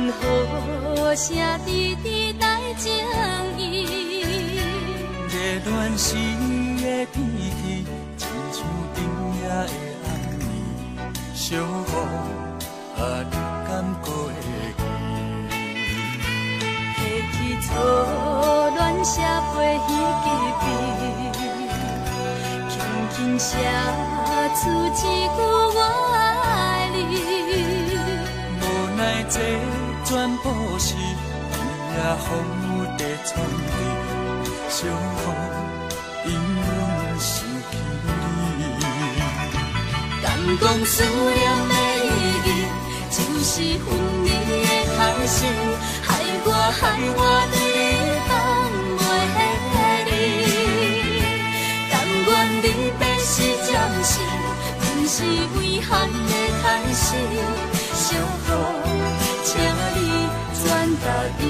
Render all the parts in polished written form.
阵雨声滇滇带情意。热恋时的天气，亲像长夜的暗暝，小雨啊，你敢阁会记？提起初恋写批彼支笔，轻轻写出一句我爱你。无奈这全部是今夜风雨在创治，小雨引阮想起你。敢讲思念的意义，就是分离的开始，害我害我对你放袂离。甘愿离别是暂时，毋是遗憾的开始。小雨，请你转达伊。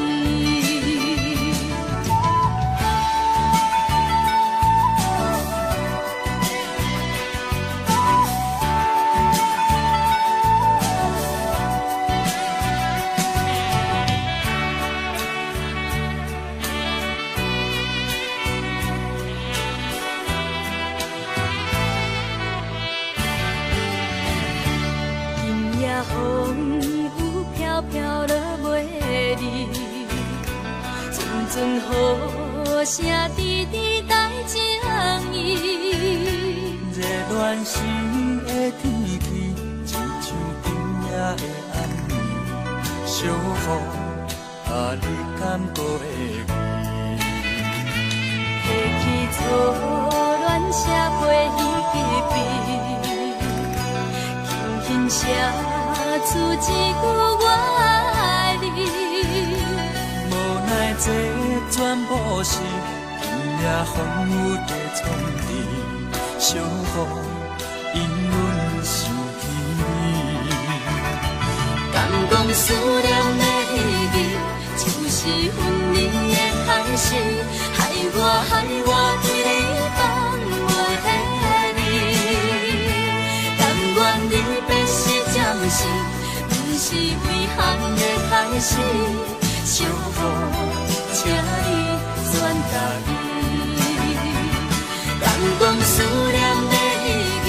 今夜风雨飘飘落袂离，阵阵雨声滇滇带情意。热恋时的天气，亲像长夜的暗暝，小雨啊，你敢阁会记？提起初恋写批彼支笔，轻轻写出一句我爱你。无奈这全部是今夜风雨在创治，小雨引阮想起你。敢讲思念的意义，就是分离的开始，害我害我对你放袂离。甘愿离别是暂时，毋是遗憾的开始。小雨，请你转达伊。敢讲思念的意义，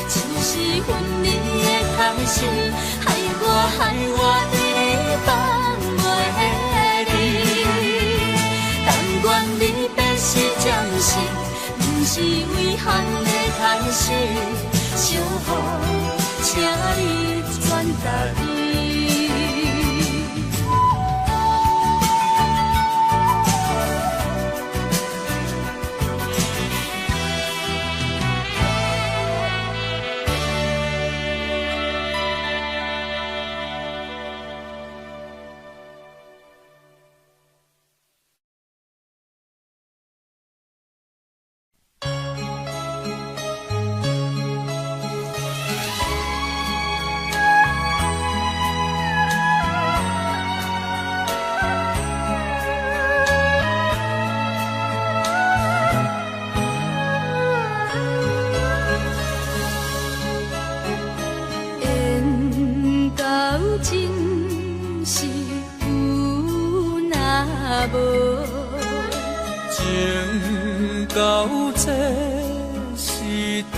就是分离的开始，害我害我对你放袂离。甘愿离别是暂时，毋是遗憾的开始。小雨，请你转达伊。缘到真是有若无，情到这是颠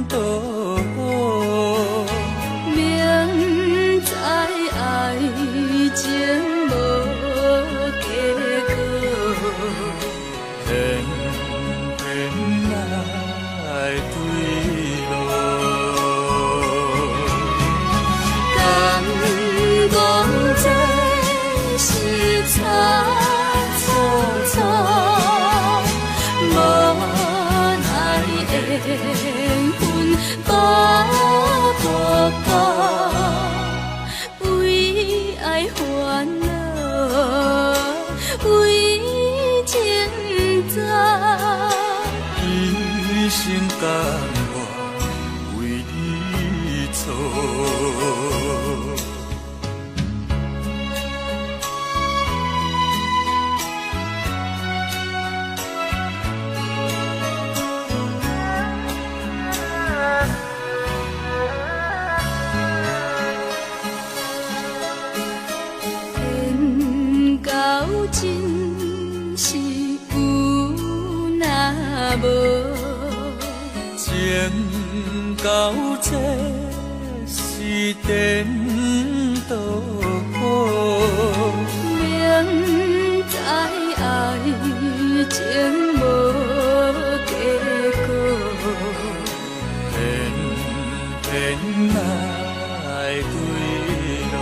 倒。明知爱情无结果，偏偏爱坠落。敢讲这是差错错，无奈缘分无报报，为爱烦恼，为情走。一生甘愿为你做。到這是顛倒。明知愛情無結果，偏偏愛對路。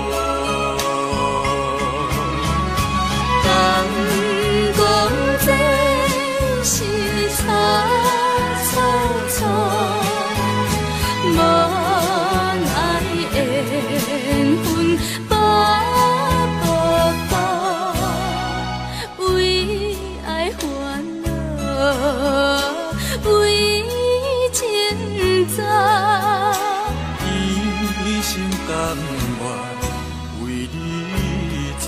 敢講這是差錯錯，無奈緣分百步步，為愛煩惱，為情走。一生甘願為你做。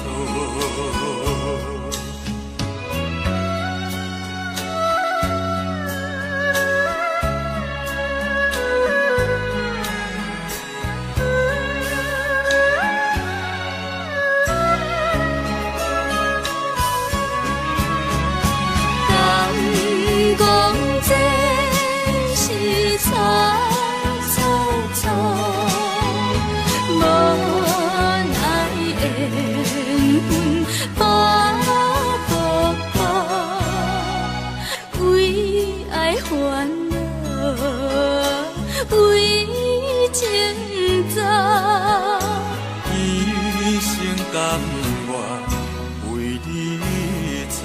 敢講這是差錯錯，無奈緣分百步步，為愛煩惱，為情走。一生甘願為你做。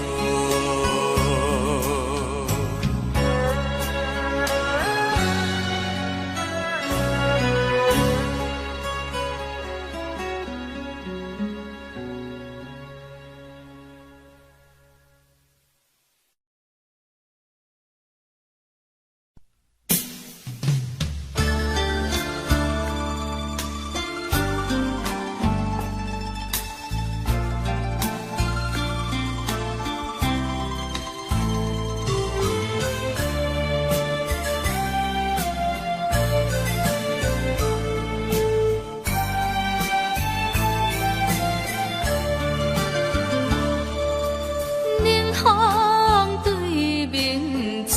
冷風對面吹，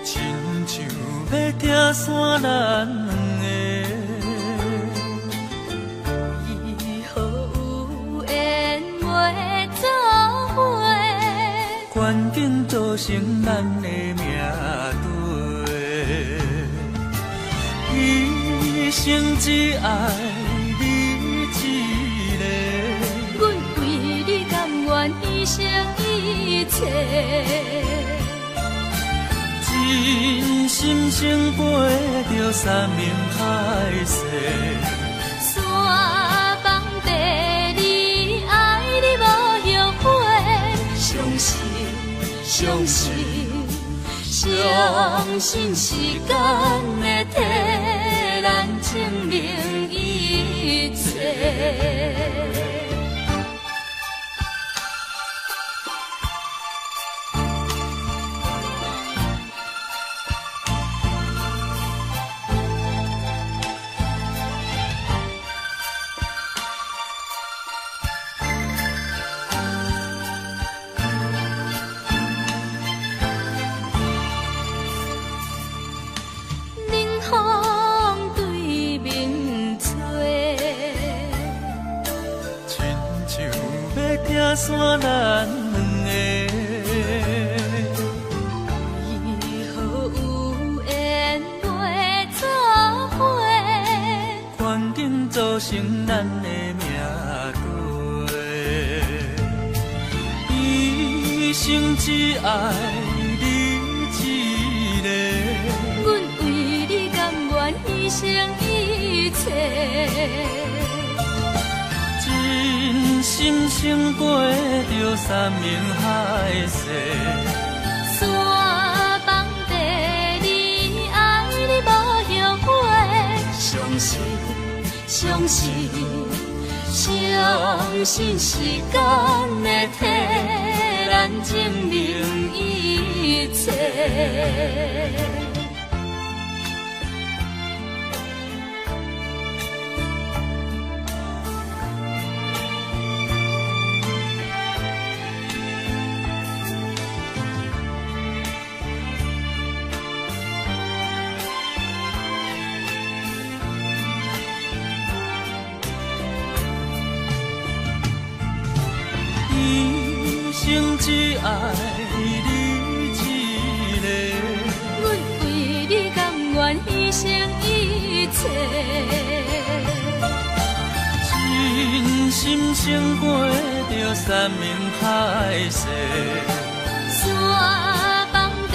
親像欲拆散咱兩个。為何有緣袂做伙？環境造成咱的命對，一生只愛你一个。阮為你甘願犧牲一切，真心相陪著山盟海誓。山崩地裂，愛你無後悔。相信，相信，相信時間會替咱證明一切。冷風對面吹，親像欲拆散咱兩個。為何有緣袂做伙？環境造成咱的命對，一生只愛你一个。阮為你甘願犧牲一切，真心相陪著山盟海誓。山崩地裂，愛你無後悔。相信，相信，相信時間會替咱證明一切。生只愛你一个。阮為你甘願犧牲一切。真心勝過著山盟海誓。山崩地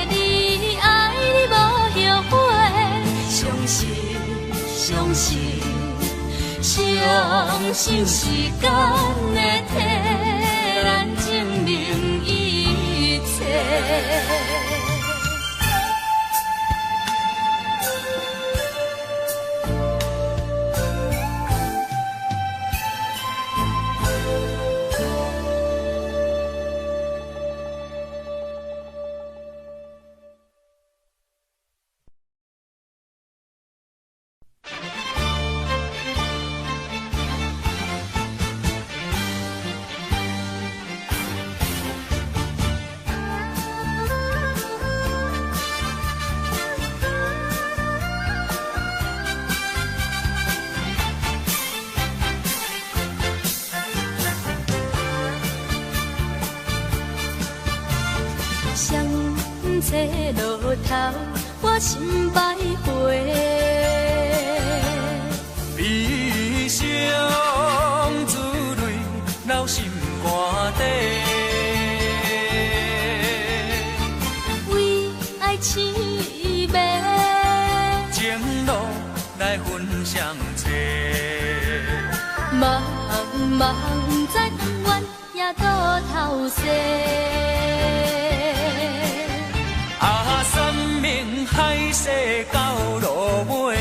裂，愛你無後悔，相信，相信，相信時間會替咱證明一切。双车路头，我心徘徊。悲伤珠淚留心肝底。為愛痴迷，情路來分相找。茫茫不知湯圓也倒頭勢。啊，山盟海誓到落尾，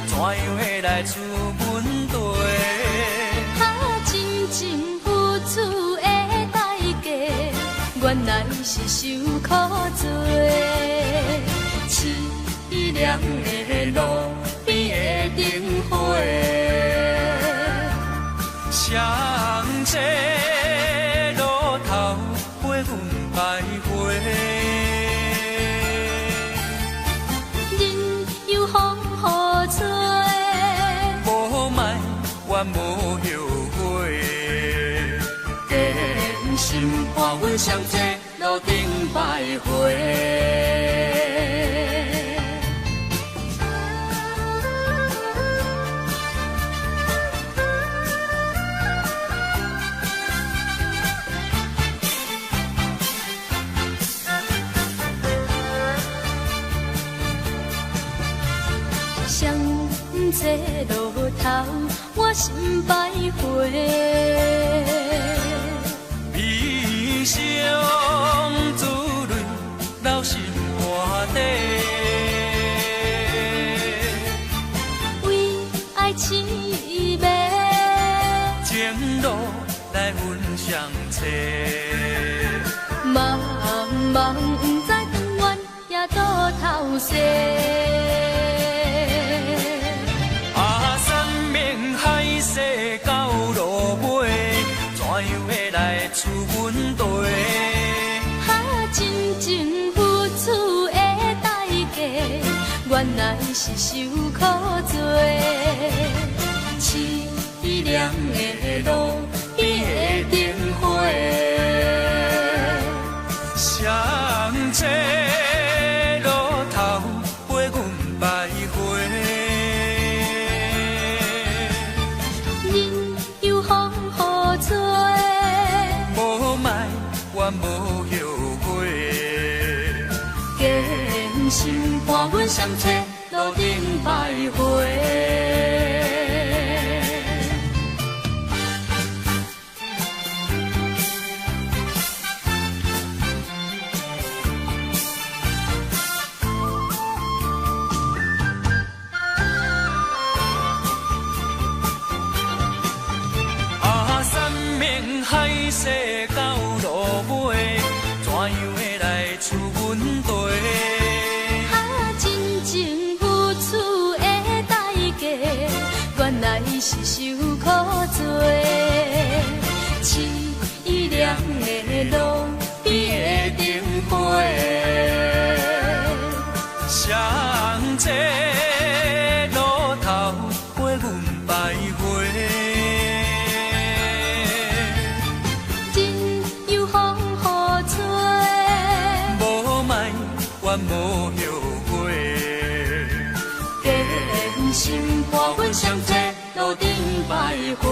怎樣會來出問題？啊，真情付出的代價，原來是受苦罪。淒涼的路邊的燈火，双车路頭陪阮徘徊。任由風雨吹，無埋怨無後悔，堅心伴阮双坐路頂徘徊。双坐路頭，我心徘徊。悲傷珠淚留心肝底。為愛痴迷，情路來阮相找。茫茫不知湯圓也倒頭勢。啊，山盟海誓到落尾，怎樣會來出問題？啊，真情付出的代價，原來是受苦罪。淒涼的路邊的燈火，双坐路頭陪阮徘徊。任由風雨吹，無埋怨無後悔，堅心伴阮雙坐路頂徘徊。啊，山盟海誓到落尾，怎樣會來出問題？啊，真情付出的代價，原來是受苦罪。淒涼的路邊的燈火，双坐路頭陪阮徘徊。任由風願無後悔。坚心伴阮相坐路頂徘徊。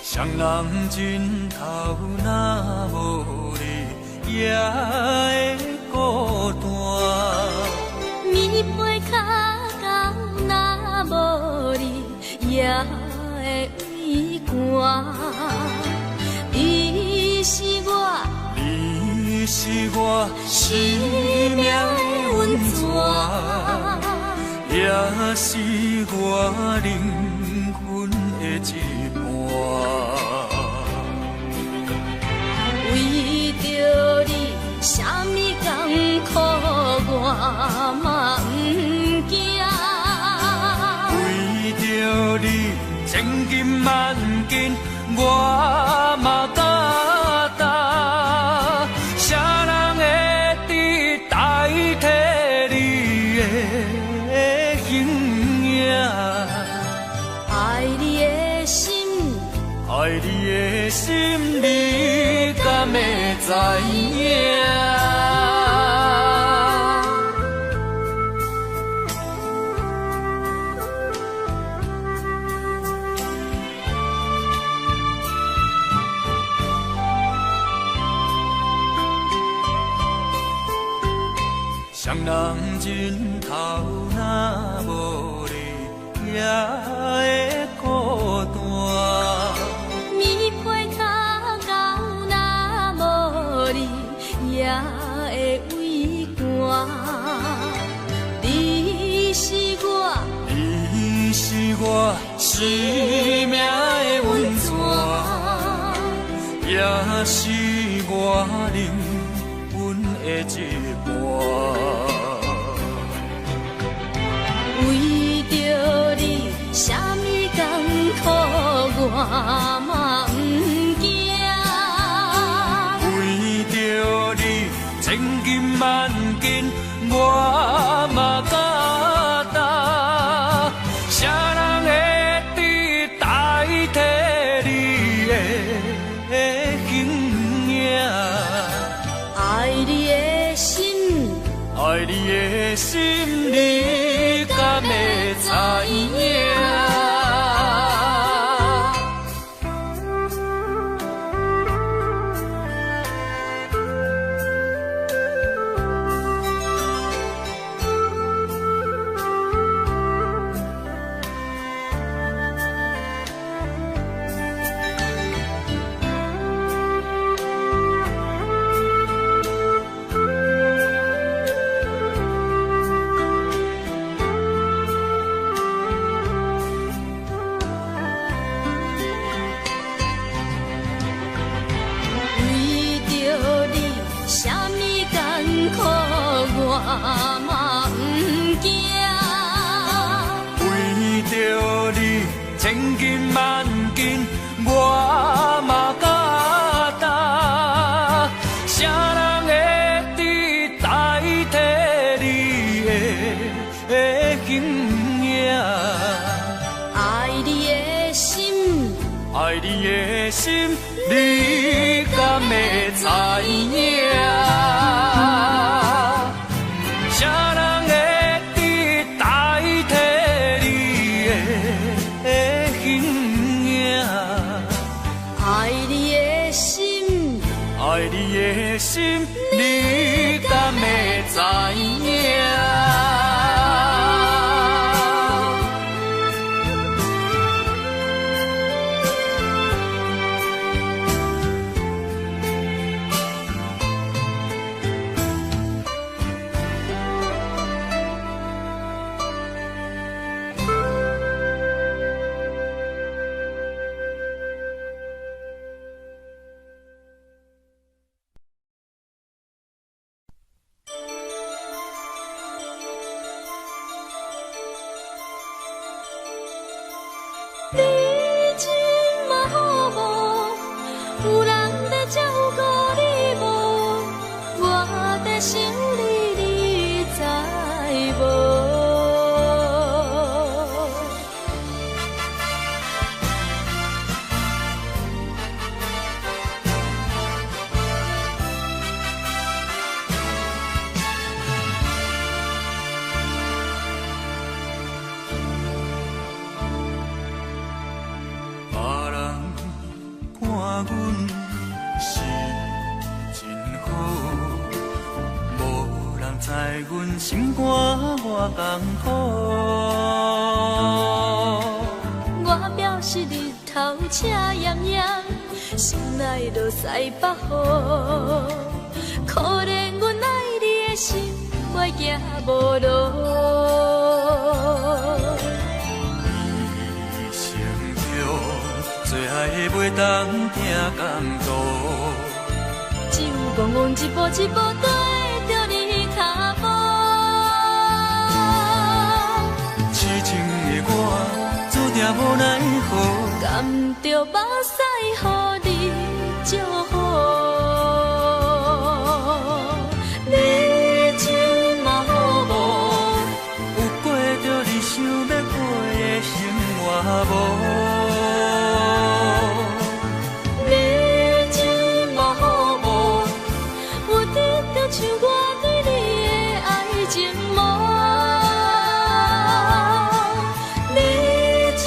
双人枕头若无你也会孤单，棉被跤狗若无你也会畏寒。你是我，你是我生命的温泉，也是我灵魂的一半。为著你，啥物艰苦我嘛毋惊。为著你，千金万金我嘛担当。啥人会知代替你的形影？爱你的心，爱你的心，你敢会知影？双人枕头若无你也会孤单，棉被跤狗若无你也会畏寒。你是我，你是我生命的温泉，也是我灵魂的一半。为著你，啥物艰苦我嘛毋惊。为著你，千金万金我嘛担当。啥人会知代替你的形影？爱你的心，爱你的心，你敢会知影？为著你，啥物艰苦我嘛毋惊。为著你，千金万金我嘛担当。啥人会知代替你的形影？爱你的心，爱你的心，你敢会知影？啥人会知代替你的形影？爱你的心，爱你的心，你敢会知影？想你，你知無？別人看阮是真好，無人知阮心肝偌艱苦。我表示日頭赤炎炎，心內落西北雨。可憐阮愛你的心，袂行無路。一生中最愛的袂當聽共途，只有戆戆一步一步跟著你跤步。痴情的我注定無奈何，甘著目屎予你祝福。你这马好無？有過著你想欲過的生活無？你這馬好無？有得著像我對你的愛情無？你這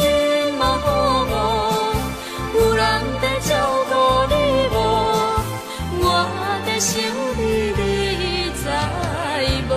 馬好無？有人在照顧你無？我在想你，你知無？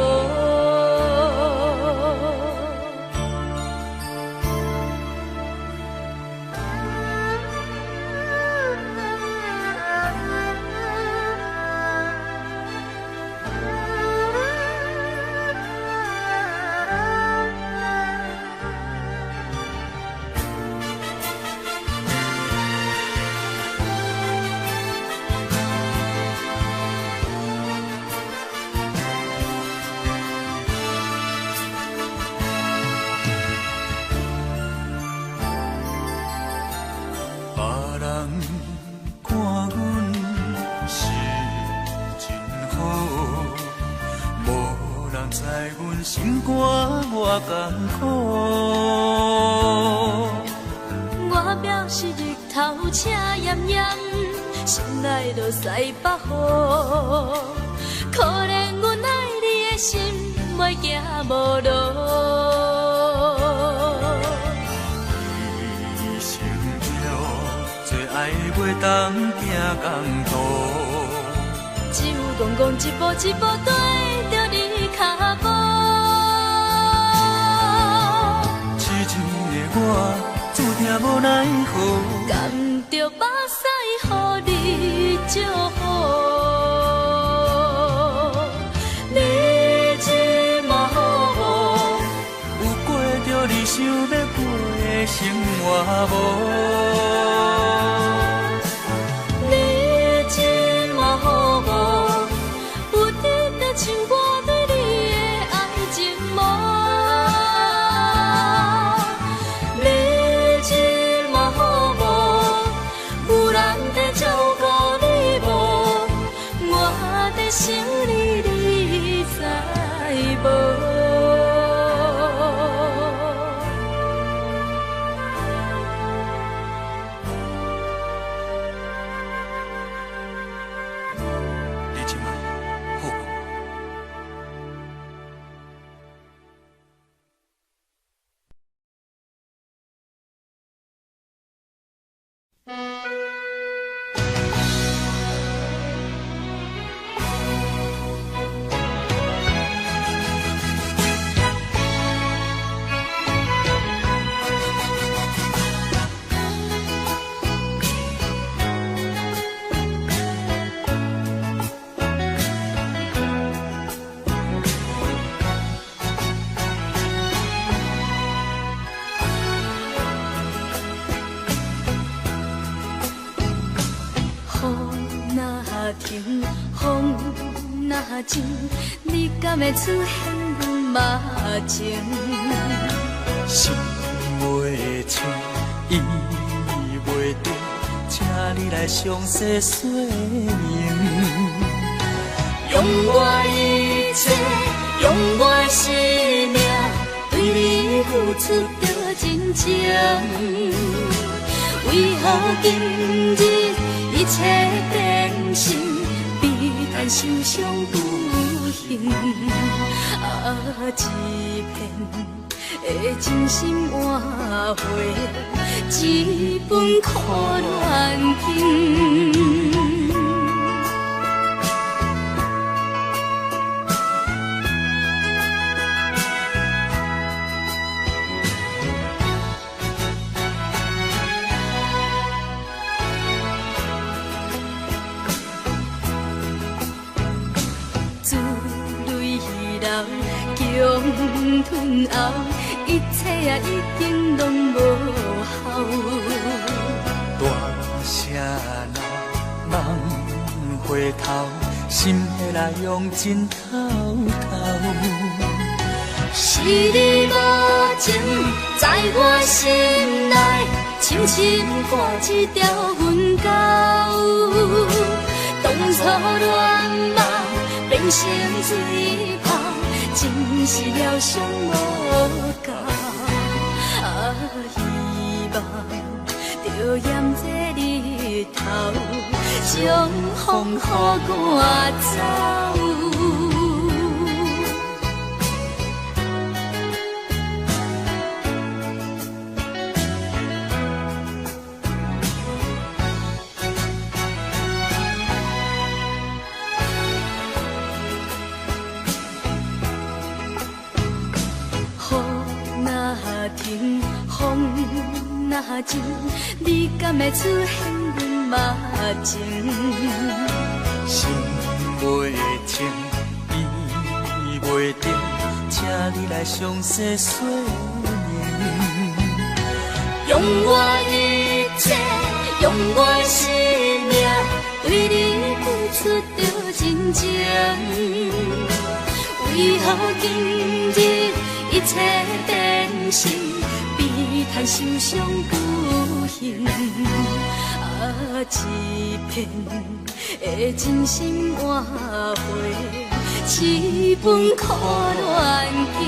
別人看阮是真好，無人知阮心肝偌艱苦。我表示日頭赤炎炎，心內落西北雨。可憐阮愛你的心，袂行無路。一生中最愛袂當行仝途，只有戆戆一步一步跟著你跤步。痴情的我注定無奈何，甘著目屎予你祝福。你這馬好無？有過著你想欲過的生活無？你這馬好無？有得著像我對你的愛情無？你這馬好無？有人在照顧你無？我在想你，你知無？你這馬好無？雨若停，風若靜，你敢會出現阮目前？心袂醒，意袂定，請你來詳細說明。用我一切，用我生命對你付出著真情。為何今日一切變成悲嘆受傷不幸？啊，一片的真心換回一份苦戀情。強吞喉，一切啊已經攏無效。大聲鬧，茫回頭，心彼來用真偷偷。是你無情，在我心內深深掛一條痕溝。當初戀夢變成水泡，真是療傷無夠。啊，希望著艷這日頭，將風雨趕走。停，風若靜，你敢會出現阮目前？心袂清，意袂定，請你來詳細說明。用我一切，用我生命，對你付出著真情。為何今日一切變成悲嘆受傷不幸？啊，一片的真心換回一份苦戀情。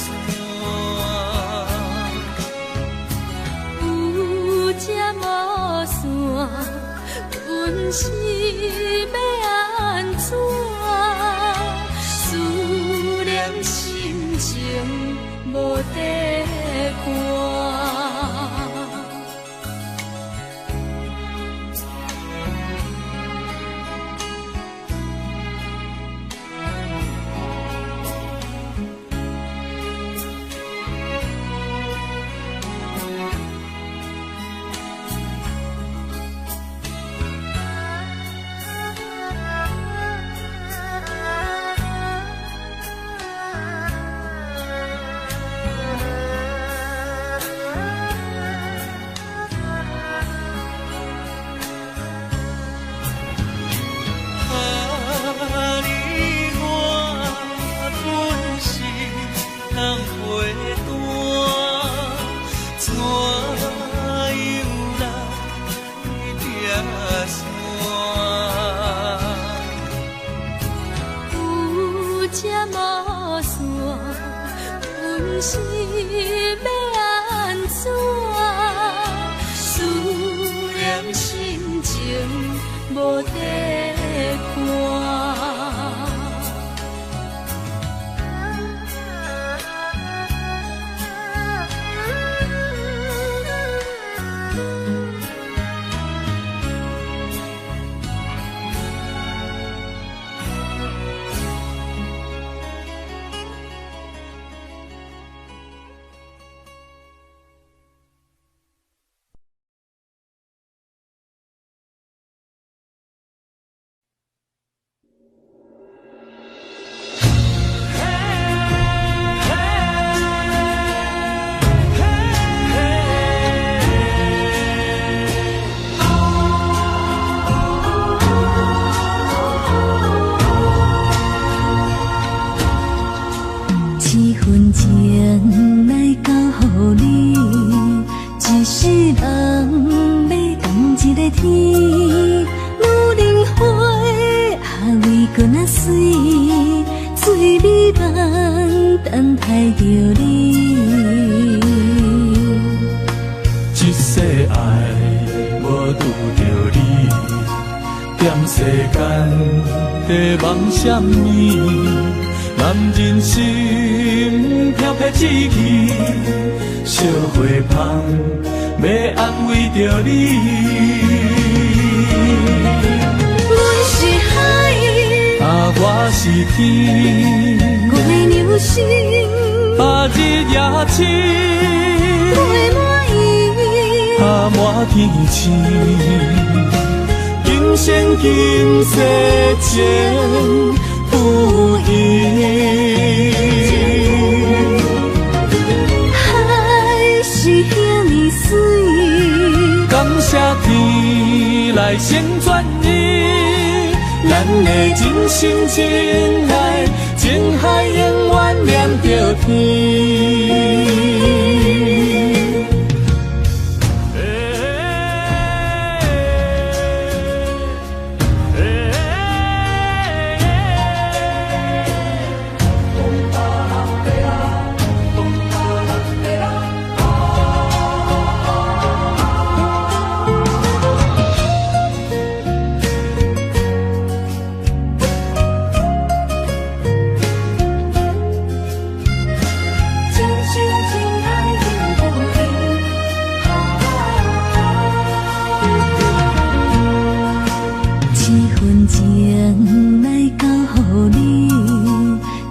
山。有这无散，阮是欲按怎？思念心情无底看。啊，你我本是同陪伴，怎样来拆散？有这无散，阮是欲按怎？思念心情无底看。七分情来交予你，一世人欲仝一个天。女人花也为阁若水，最美梦等待著你。这世爱无拄著你，踮世间在梦啥物？男人心飘飘志气，惜花芳欲安慰著你。阮是海，啊，我是天，月娘心，啊，日夜星，月满意，啊，满天星，今生今世情不移。海是遐呢水，感谢天来成全伊，咱的真心真爱，情海永远连著天。真心真爱永不移。七分情来交予你，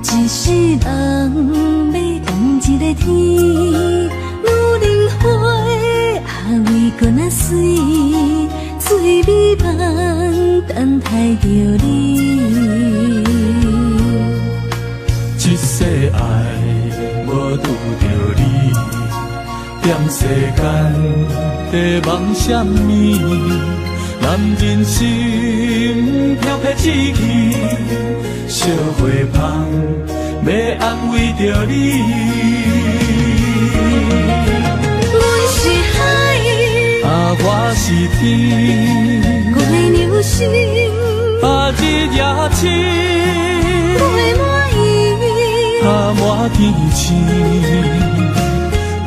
一世人欲仝一个天。女人花也为阁若水，最美梦等待著你。这世爱无拄著你，踮世间在梦啥物？男人心飘飘志气，惜花芳欲安慰著你。阮是海，啊，我是天，月娘心，啊，日夜星，月满意，啊，满天星。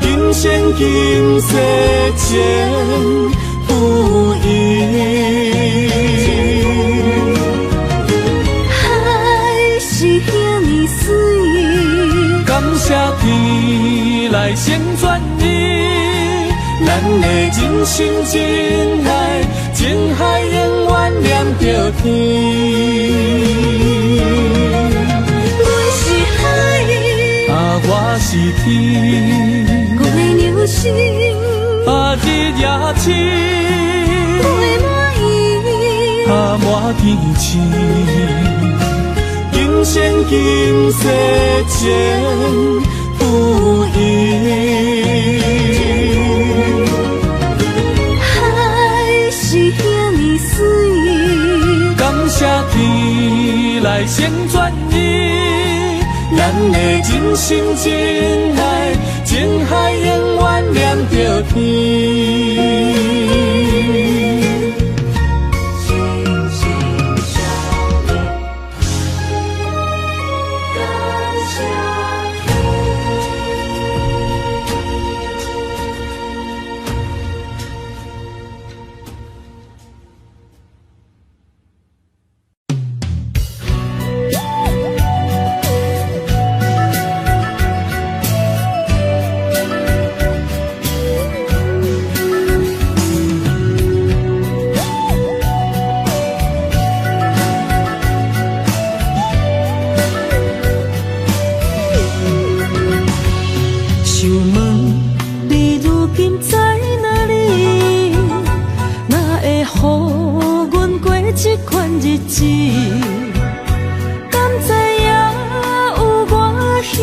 今生今世情不移。海是遐呢水，感谢天来成全你，咱的真心真爱，情海永远连著天。阮是海，啊，我是天，月娘心，啊，日夜星，月满圆，啊，满天星。今生今世情不移。海是遐呢水，感谢天来成全你，咱的真心真爱，情海永远连著天。想问你如今在哪里？哪会予阮过这款日子？敢知影有偌稀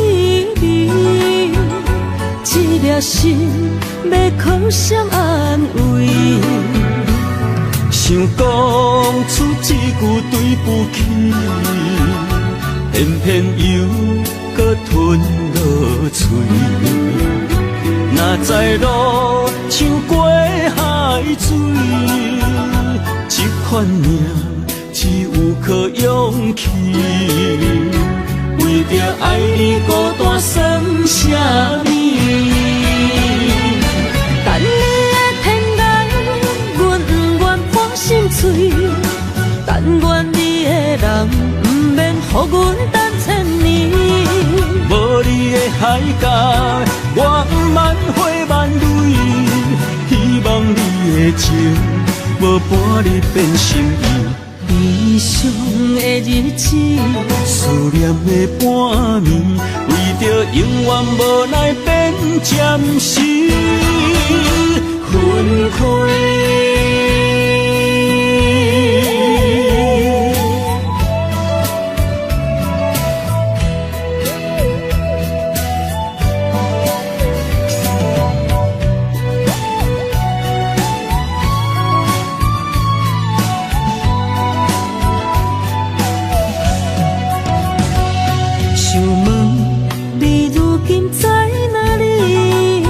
微？这粒心欲靠谁安慰？想讲出这句对不起，偏偏又阁吞落喙。哪知路像过海水，这款命只有靠勇气。为著爱你孤单算啥物？等你的天涯，阮不愿破心碎。但愿你的人毋免予阮等千年。无你的海角，我毋茫花万蕊。希望你的情无半日变心意。悲伤的日子，思念的半暝，为著永远无奈变暂时分开。想问你如今在哪里？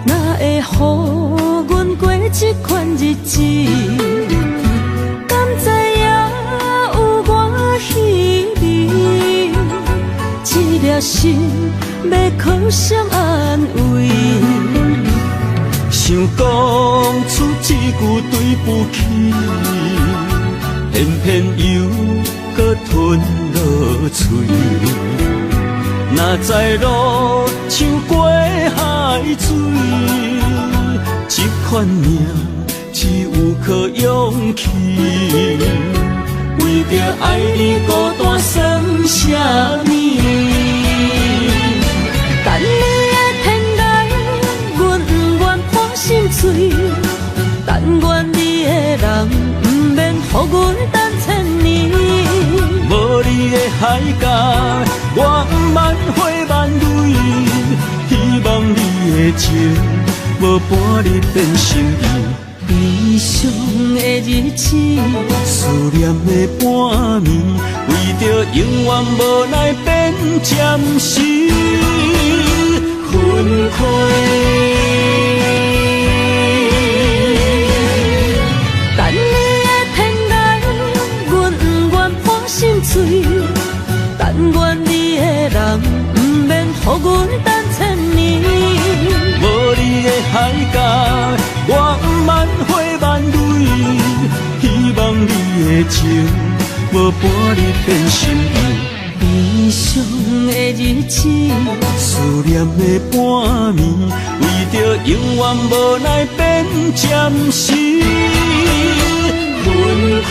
哪会予阮过这款日子？敢知影有偌稀微？这粒心欲靠谁安慰？想讲出这句对不起，偏偏又阁吞落喙。哪知路像过海水，这款命只有靠勇气。为著爱你孤单算啥物？等你的天涯，阮不愿破心碎。但愿你的人毋免予阮等千年。无你的海角，我毋茫花万蕊。希望你的情无半日变心意。悲伤的日子，思念的半暝，为著永远无奈变暂时分开。等你的天涯，阮不愿破心碎。但愿你的人毋暝。無你的海角，我毋茫火萬蕊，希望你的情無半日變心意。悲傷的日子，思念的半暝，為著永遠無奈變暫時分開。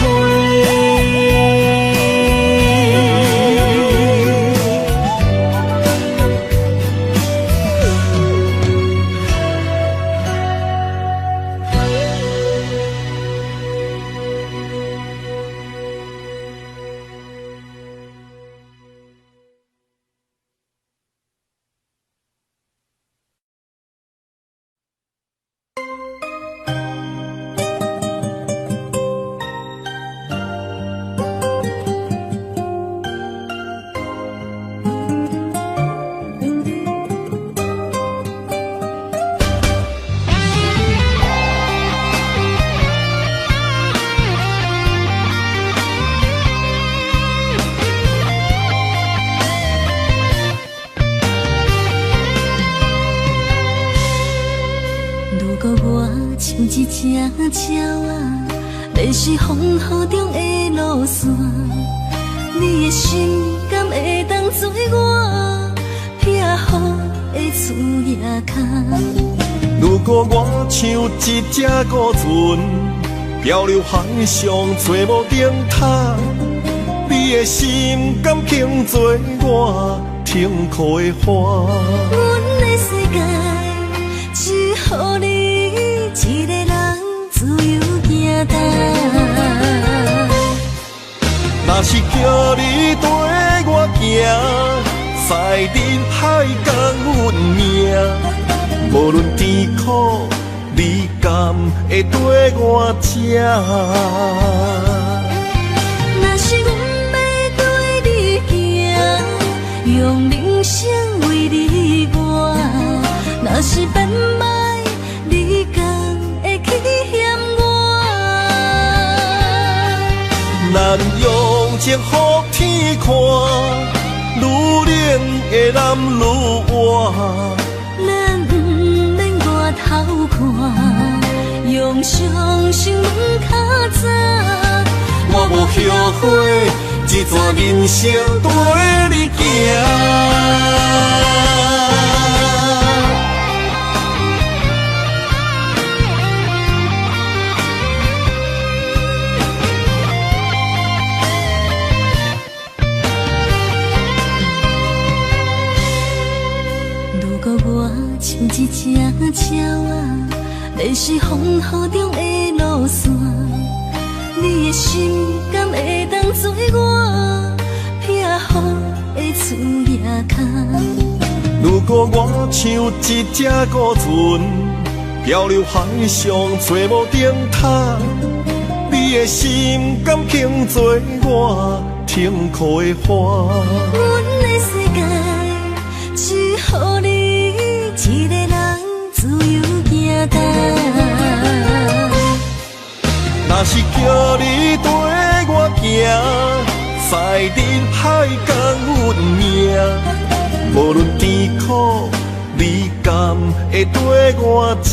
如果我像一隻鳥仔，迷失風雨中的路線，你的心敢會當做我避雨的厝仔跤？如果我像一隻孤船，漂流海上找無燈塔，你的心敢肯做我停靠的帆？阮的世界只予你一个人自由行动。若是叫你綴我行，驶入海角阮命，无论甜苦，你敢会綴我这？若是阮欲綴你行，用人生为你活；若是变歹，你敢会去嫌我？咱用情予天看，愈冷的男愈活。咱毋免外头看，用相信问较早。我无后悔，这段人生綴你行。如果我像一隻鳥仔，迷失風雨中的路線，你的心敢會當做我避雨的厝仔跤？如果我像一隻孤船，漂流海上找無燈塔，你的心敢肯做我停靠的帆？阮的世界只予你一个人自由行动。若是叫你綴我行，驶入海角阮命，无论甜苦，你敢会綴我这？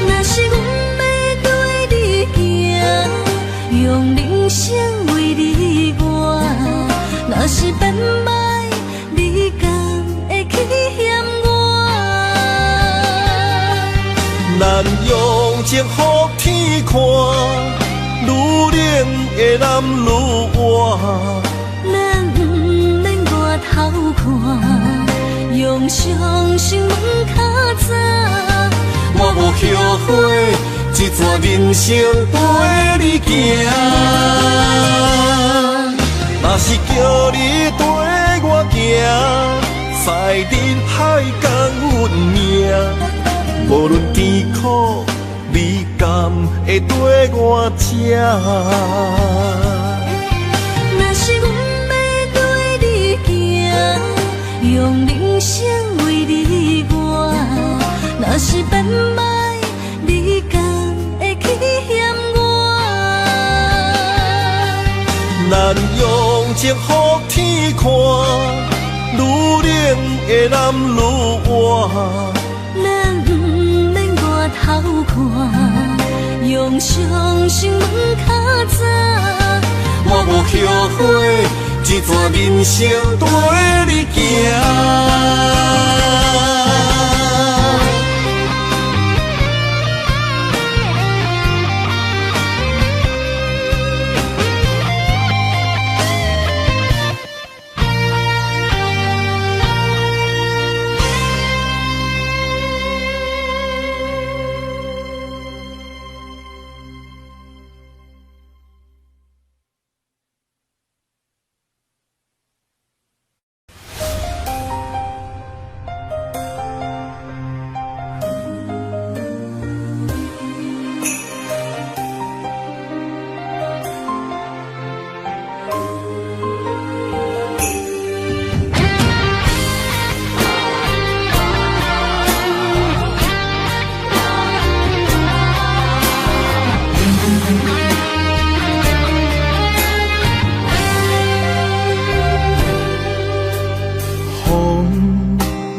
若是阮欲綴你行，用人生为你活；若是变歹，你敢会去嫌我？咱用情予天看，愈冷的男愈活。咱毋免外头看，用相信问较早。我无后悔，这段人生綴你行。若是叫你綴我行，驶入海角阮命，无论甜苦，你敢会綴我这？若是阮欲綴你行，用人生为你活；若是变歹，你敢会去嫌我？咱用情予天看，愈冷的男女活。咱毋免外頭看，用相信問較早。我無後悔，這段人生綴你行。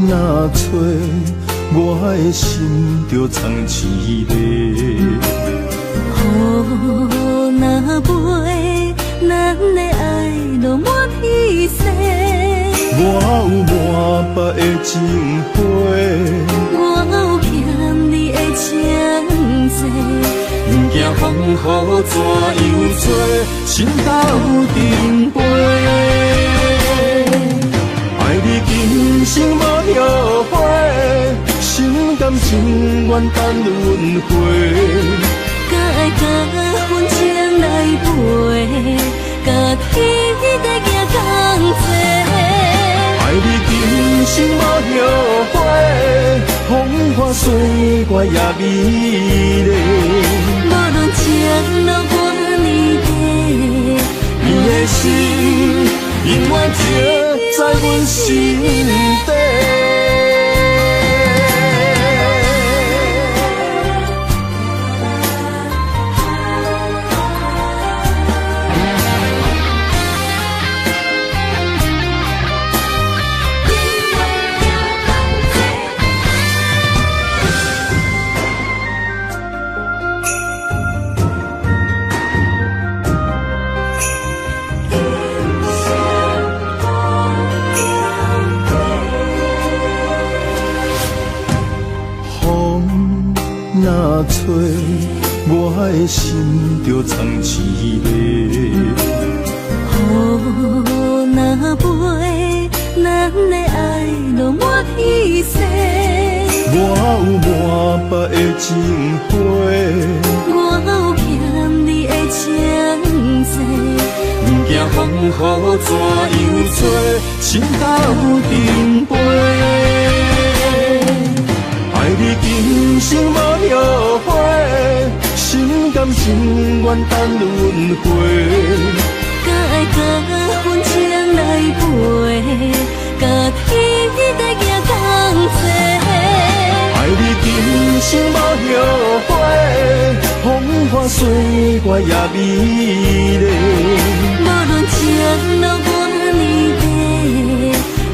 若吹，我的心就藏起咧。雨若飞，咱的爱落满天星。我有满腹的情话，我有欠你的情债。不惊风雨怎样吹，心斗阵飞。爱你今生无后悔，心甘情愿等轮回。敢爱敢恨情来陪，甲天地行仝齐。爱你今生无后悔，风花雪月也美丽。无论情路偌呢短，你的心永远停在阮心底。若吹，我的心就藏起咧。雨若飞，咱的爱落满天星。我有满腹的情话，我有欠你的情债。不惊风雨怎样吹，心斗阵飞。爱你今生无后悔，心甘情愿等轮回。敢爱敢恨情来陪，甲天地行仝齐。爱你今生无后悔，风花雪月也美丽。无论情路偌呢短，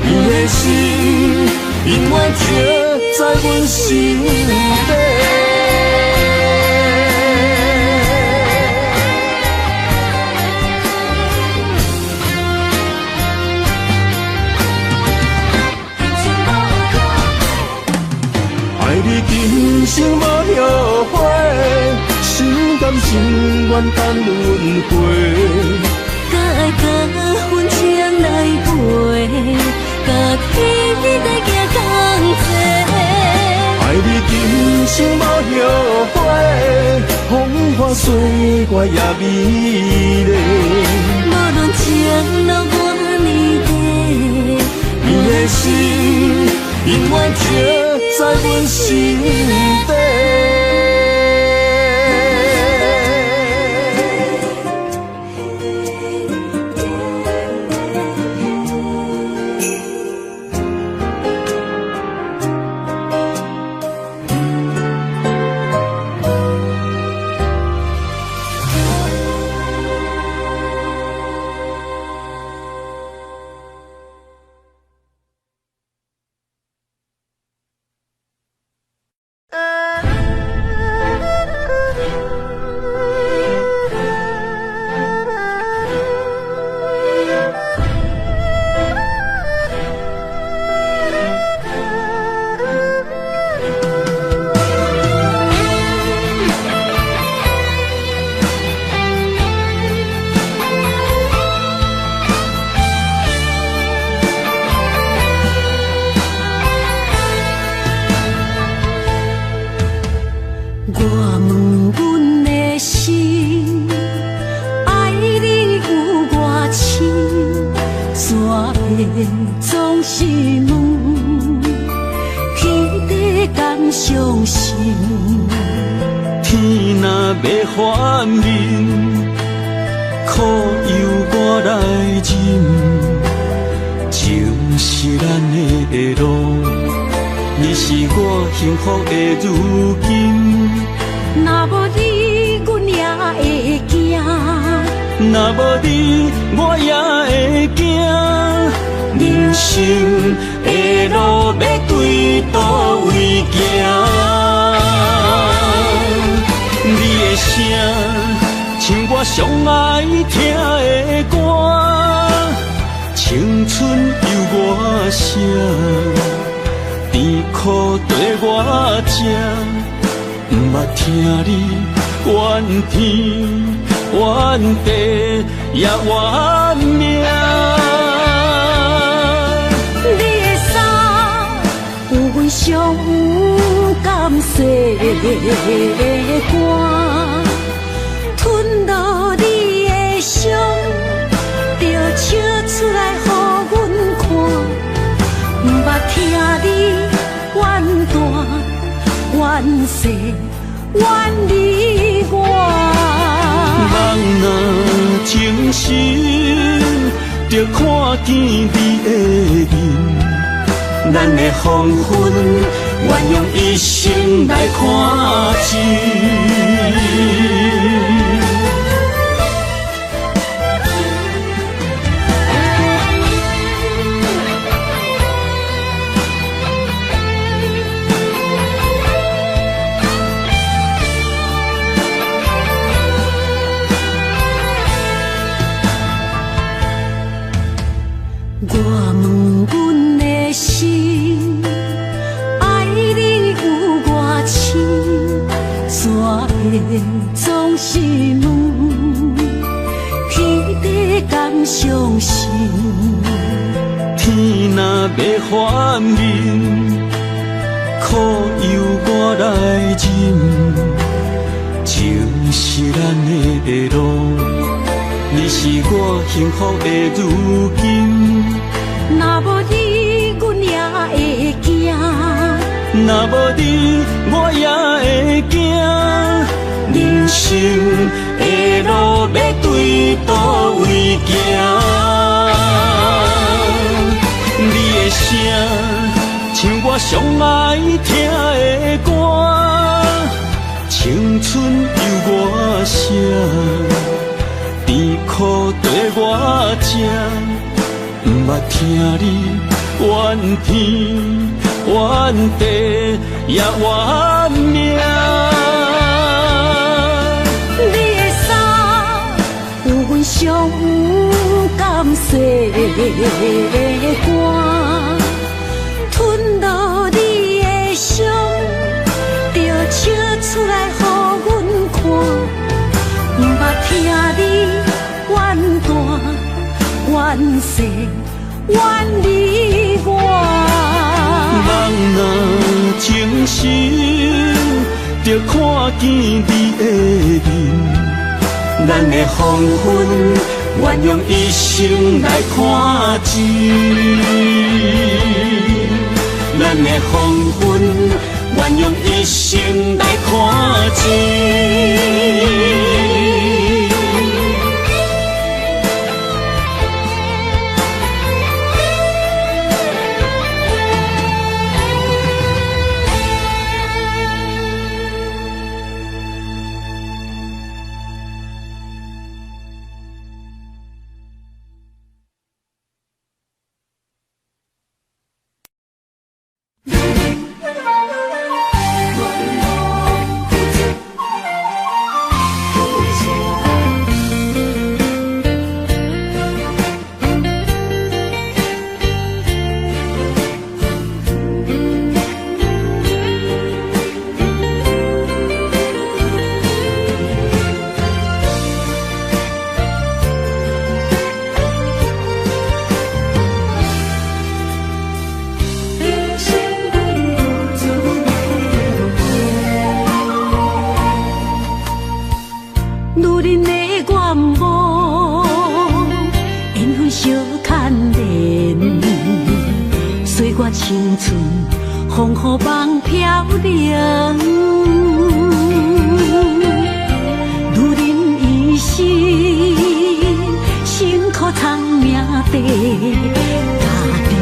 你的心永远停在阮心底。爱你今生无后悔，心甘情愿等轮回。敢爱敢恨情来陪，甲天地行仝齐。爱你今生无后悔，风花雪月也美丽。无论情路偌呢短，你的心永远停在阮心底。問，天地敢相信？天若欲反面，苦由我來忍。情是咱的路，你是我幸福的如今。若無你，阮也會驚。若無你，我也會驚。人生的路欲對佗位行？你的聲像我上愛聽的歌，青春由我寫，甜苦綴我食，毋捌聽你怨天怨地也怨命。你的衫有阮上甘洗的汗，吞落你的傷，就笑出來予阮看。毋捌聽你怨大怨細怨你我。夢若情深，就看見你的面。咱的黃昏，願用一生來看盡。我問阮的心，愛你有偌深，怎會總是問天地敢相信？天若欲反面，苦由我來忍。情是咱的路，你是我幸福的如今。若無你，阮也會驚。若無你，我也會驚。人生的路欲對佗位行？你的聲像我上愛聽的歌，青春由我寫，甜苦綴我食。毋捌聽你怨天怨地也怨命。你的衫有阮上甘洗的汗，吞落你的傷，就笑出來予阮看。毋捌聽你怨大怨細怨你我。夢若情深，就看見你的面。咱的黃昏，願用一生來看盡。咱的黃昏，願用一生來看盡。岁月青春，风雨梦飘零。女人一生辛苦藏命地，咬著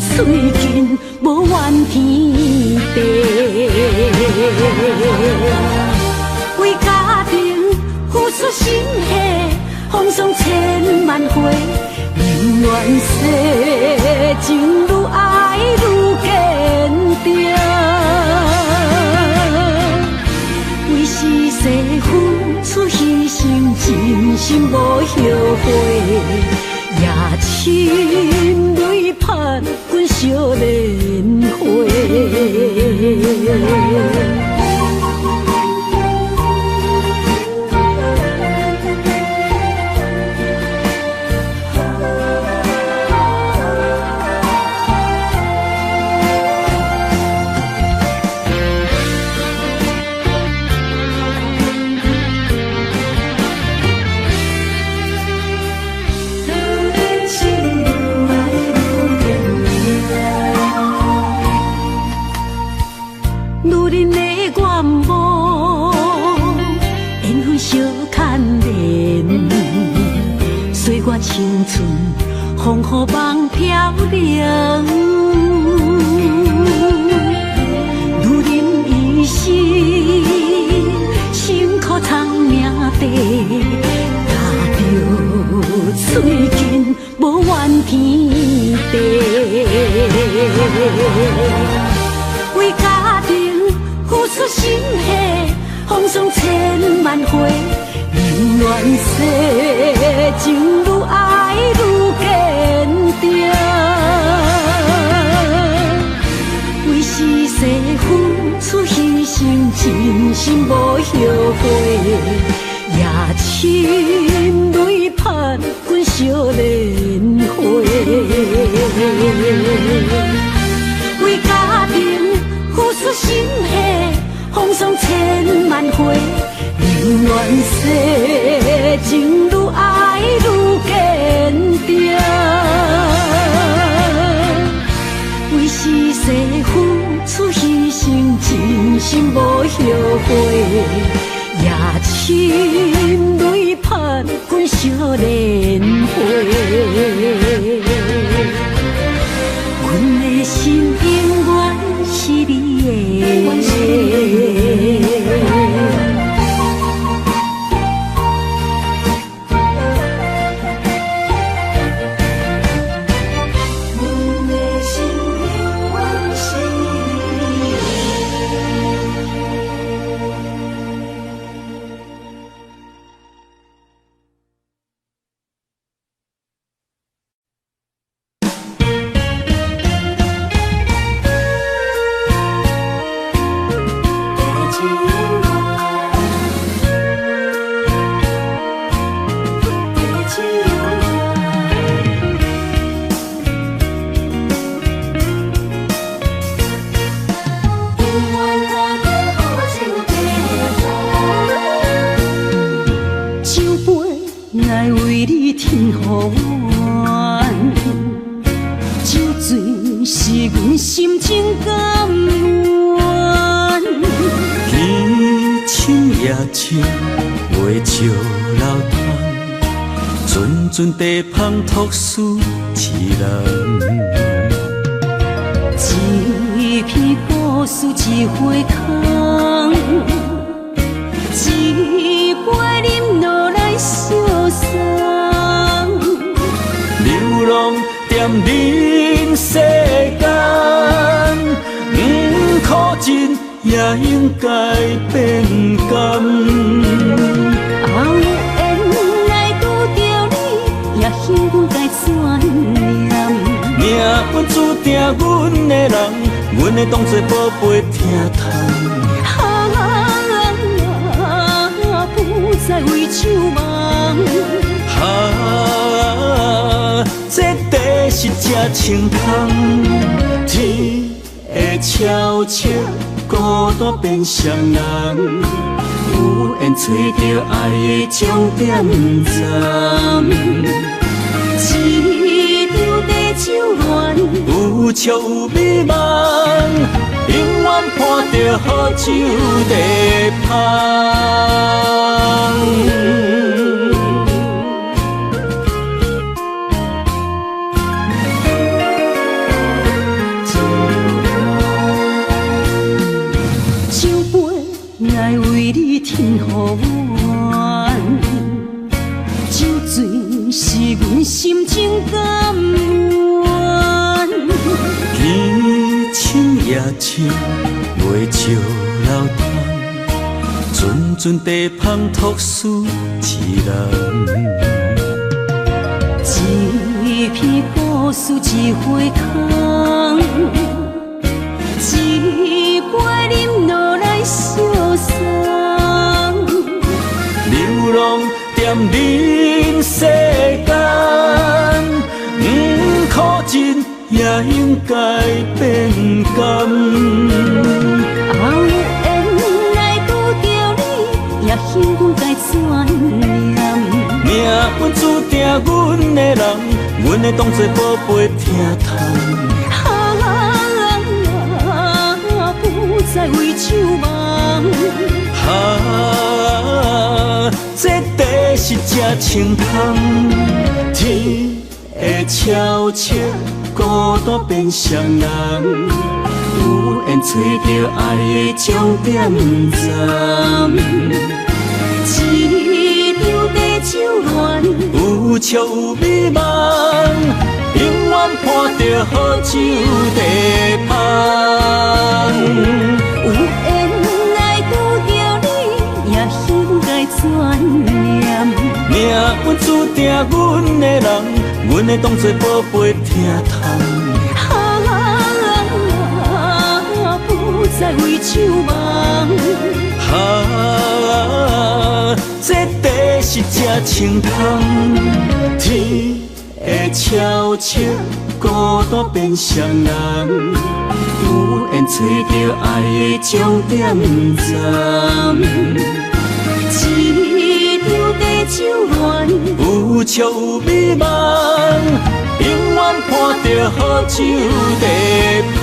喙紧无怨天地。为家庭付出心血，风霜千万回，宁愿世情愈爱愈坚定。为是世付出牺牲，真心无后悔，也亲泪盼阮惜莲花。女人的愿望，缘分相牵连，岁月青春，风雨梦飘零。女人一生辛苦藏命地，咬著喙紧无怨天地。为家庭付出心血，风霜千万回，宁愿世情愈爱愈坚定。为是世付出牺牲，真心无后悔，也亲泪盼阮惜莲花。为家庭付出心血，风霜千万回，宁愿世情愈爱愈坚定。为是世付出牺牲，真心无后悔，也亲泪盼阮惜莲花。阮的心永远是你的。阵地芳托输一人，一篇故事一回空，一杯饮落来相送。流浪踮人世间，不苦尽也应该变甘。命运注定阮的人，阮会当作宝贝疼痛。啊，不再为酒梦。啊，这地是这清空，天会悄悄，孤单变双人，有缘找著爱的终点站。一场地酒恋，有笑有美梦，永远伴著好酒在芳。酒杯来为你添予满，酒醉是阮心情甘愿。天清夜深，袂笑流淌，阵阵地芳托思一人。一篇故事一回空，一杯饮落来相送。流浪踮人世间，不苦尽也应该变甘。啊，有缘来拄著你，也应该转念。命运注定阮的人，阮会当作宝贝疼痛。啊，不再为酒梦。啊，这茶是这清香，天会悄悄，孤单变双人，有缘找著爱的终点站。一场地酒恋，有笑有美梦，永远伴著好酒在芳。有缘来拄著你，也应该转念。命运注定阮的人，阮会当作宝贝疼痛。啊，不再为酒梦。啊，这茶是这清香，天会悄悄，孤单变双人，有缘找著爱的终点站。一场地酒恋，有笑有美梦，永远伴著好酒在芳。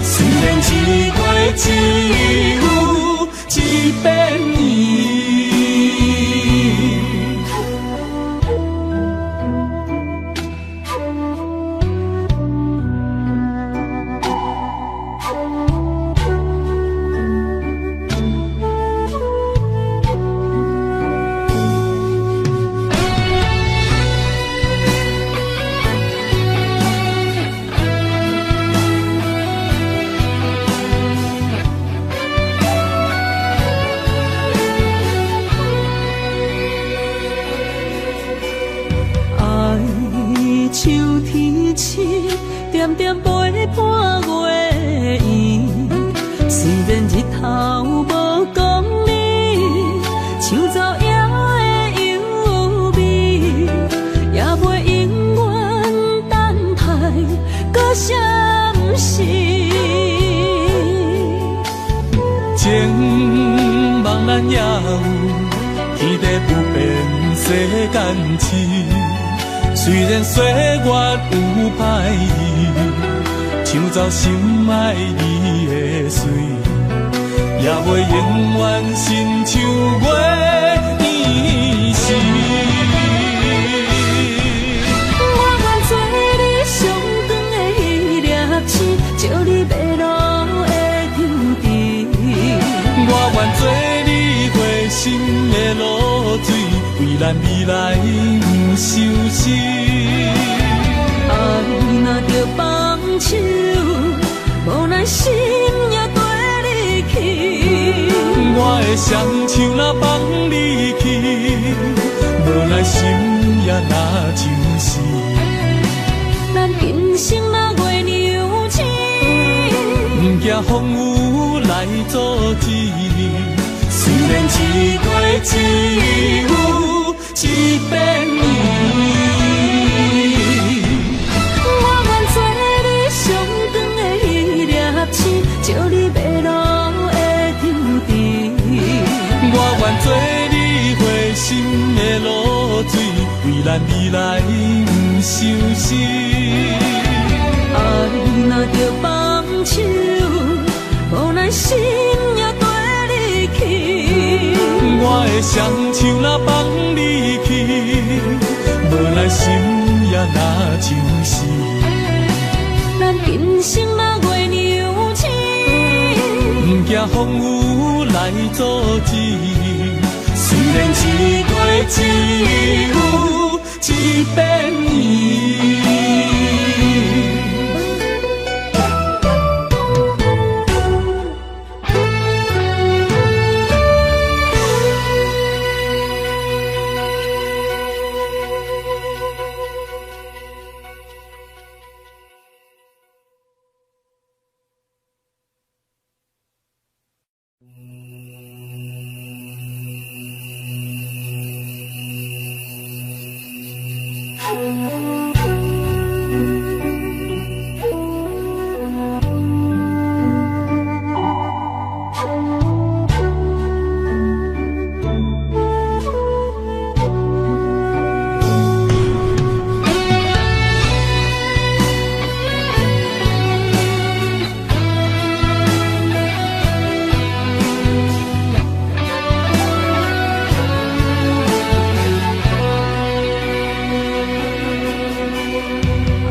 虽然一过只有一遍年。像晝夜的幽微，也袂永遠等待閣相識。情夢咱也有，天地不變世間痴。雖然歲月有歹意，搶走心愛你的水，也袂永遠親像月圓時。我願做你上長的彼粒星，照你迷路的抽屜。我願做你花心的露水，為咱未來毋相思。愛若著放手，無奈心也綴你去。我的雙手若放你去，無奈心也若像死。咱今生若月娘親，毋驚風雨來阻止。雖然一過只有一遍圓。我願做你上長的彼粒星，照你迷路的抽屜。我願做你花心的露水，為咱未來毋相思。愛若著放手，無奈心也綴你去。我的雙手若放你去，無奈心也若像死。咱今生若月娘親，毋驚風雨來阻止。雖然一過只有一遍圓。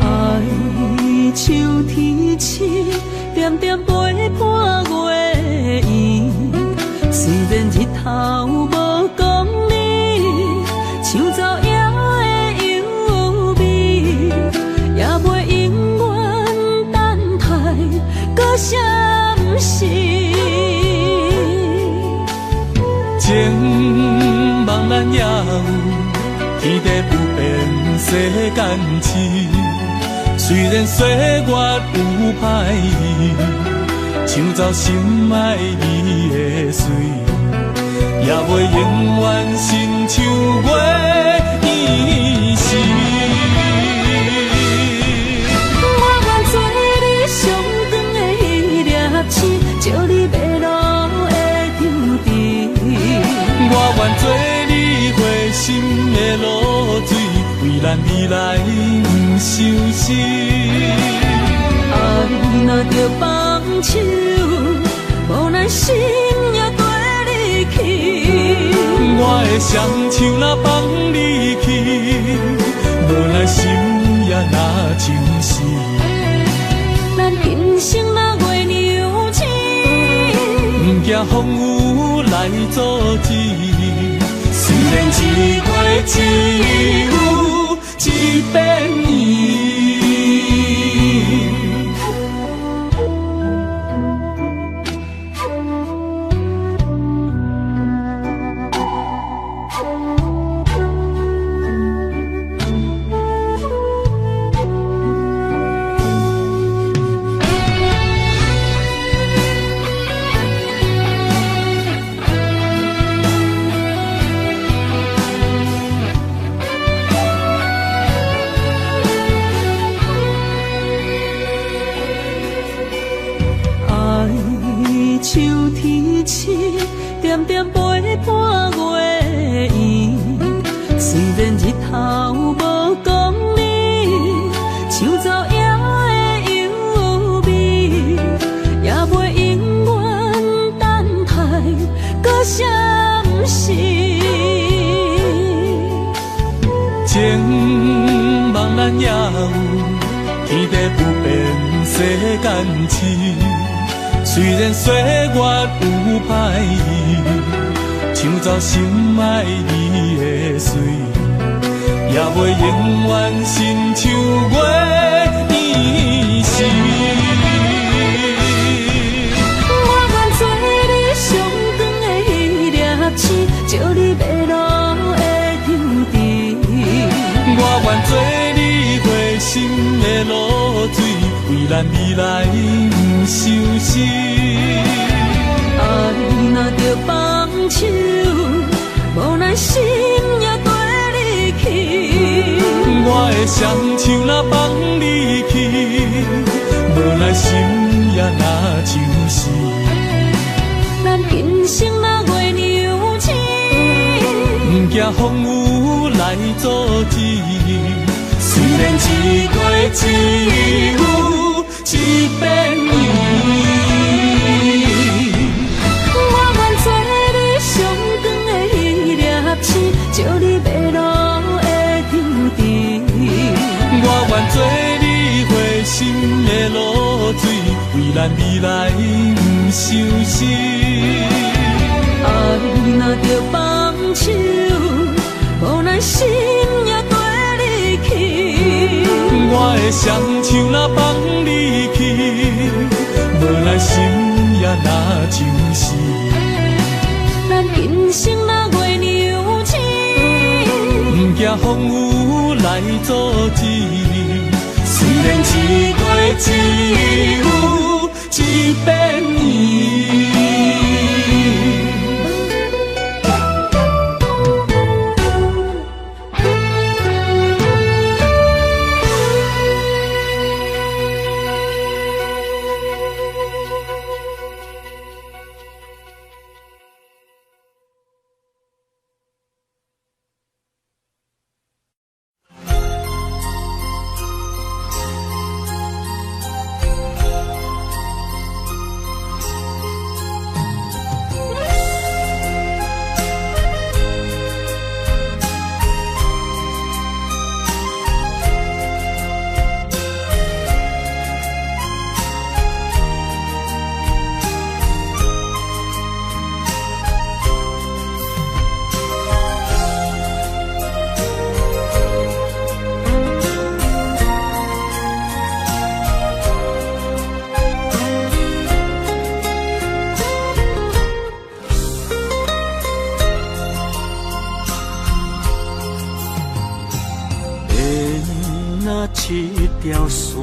愛像天星，點點陪伴月圓。雖然日頭無光明，像晝夜的幽微，也袂永遠等待閣相識。情夢咱也有，天地不變世間痴。雖然歲月有歹意，搶走心愛你的水，也袂永遠親像月圓時。我願做你上長的彼粒星，照你迷路的抽屜。我願做你花心的露水，為咱未來毋相思。愛若著放手，無奈心也綴你去。我的雙手若放你去，無奈心也若像死。咱今生若月娘親，毋驚風雨來阻止。雖然一過只有一遍圓。情梦咱也有，天地不变世间痴。虽然岁月有歹意，抢走心爱你的水，也袂永远亲像月圆时。我愿做你上长的彼粒星，照你迷路的乡镇。我愿做你花心的露水，为咱未来不相思。爱若著放手，无奈心也跟你去。我的双手若放你去，无奈心也若像死。咱今生若月娘亲，不惊风雨来阻止。虽然一过只有一遍圆。我愿做你上长的彼粒星，照你迷路的乡镇。我愿做你花心的露水，为咱未来不相思。爱若著放手，无奈心也跟你去。我的双手若放你去，无奈心也若像死。咱今生若月娘亲，不惊风雨来阻止。虽然一过只有一遍圆。条线，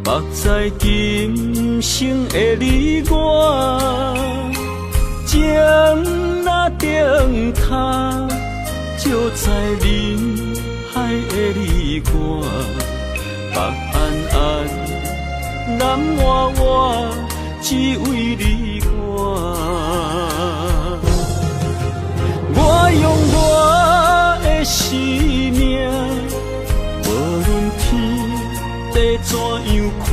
缚在今生的你我，情若灯塔，照在人海的你我，北安安，南活活，只为你我。我用我的生命，无论天地怎样看，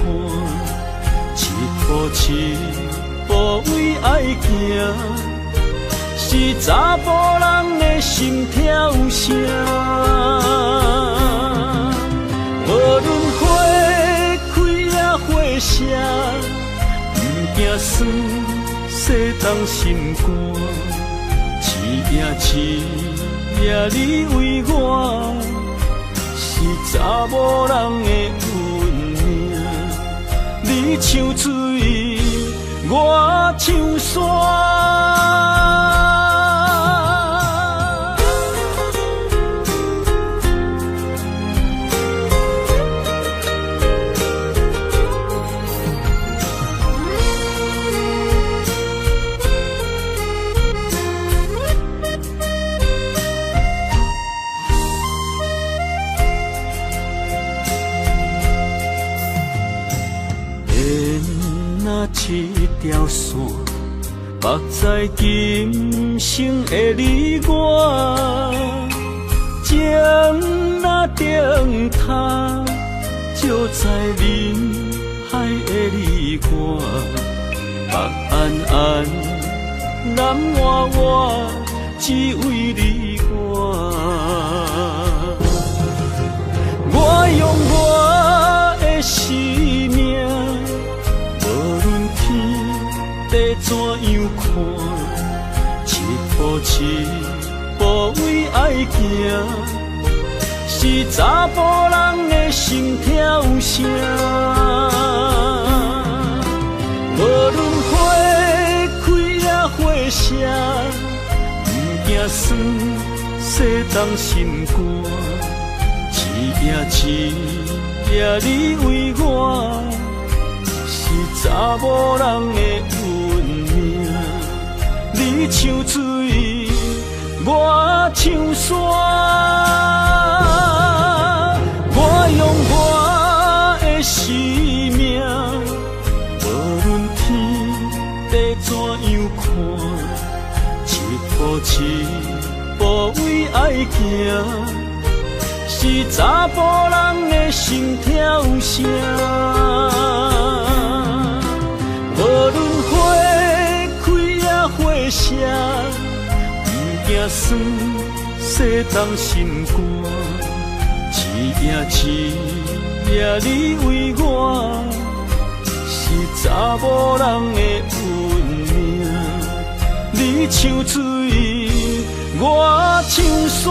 一步一步为爱行，是查埔人的心跳声。无论花开抑花谢，不惊酸，世东心肝。一夜一夜你为我，是查某人的运命。你像水，我像山。一条线，缚在今生的你我，情若灯塔，照在人海的你我，北安安，南活活，只为你我。一步为爱行，是查埔人的心跳声。无论花开抑花谢，毋惊酸，世东心肝。一夜一夜你为我，是查某人的运命。你像水，我像山。我用我的生命，无论天地怎样看，一步一步为爱行，是查埔人的心跳声。无论花开抑花谢，毋惊酸，世东心肝。一夜一夜你为我，是查某人的运命。你像水，我像山。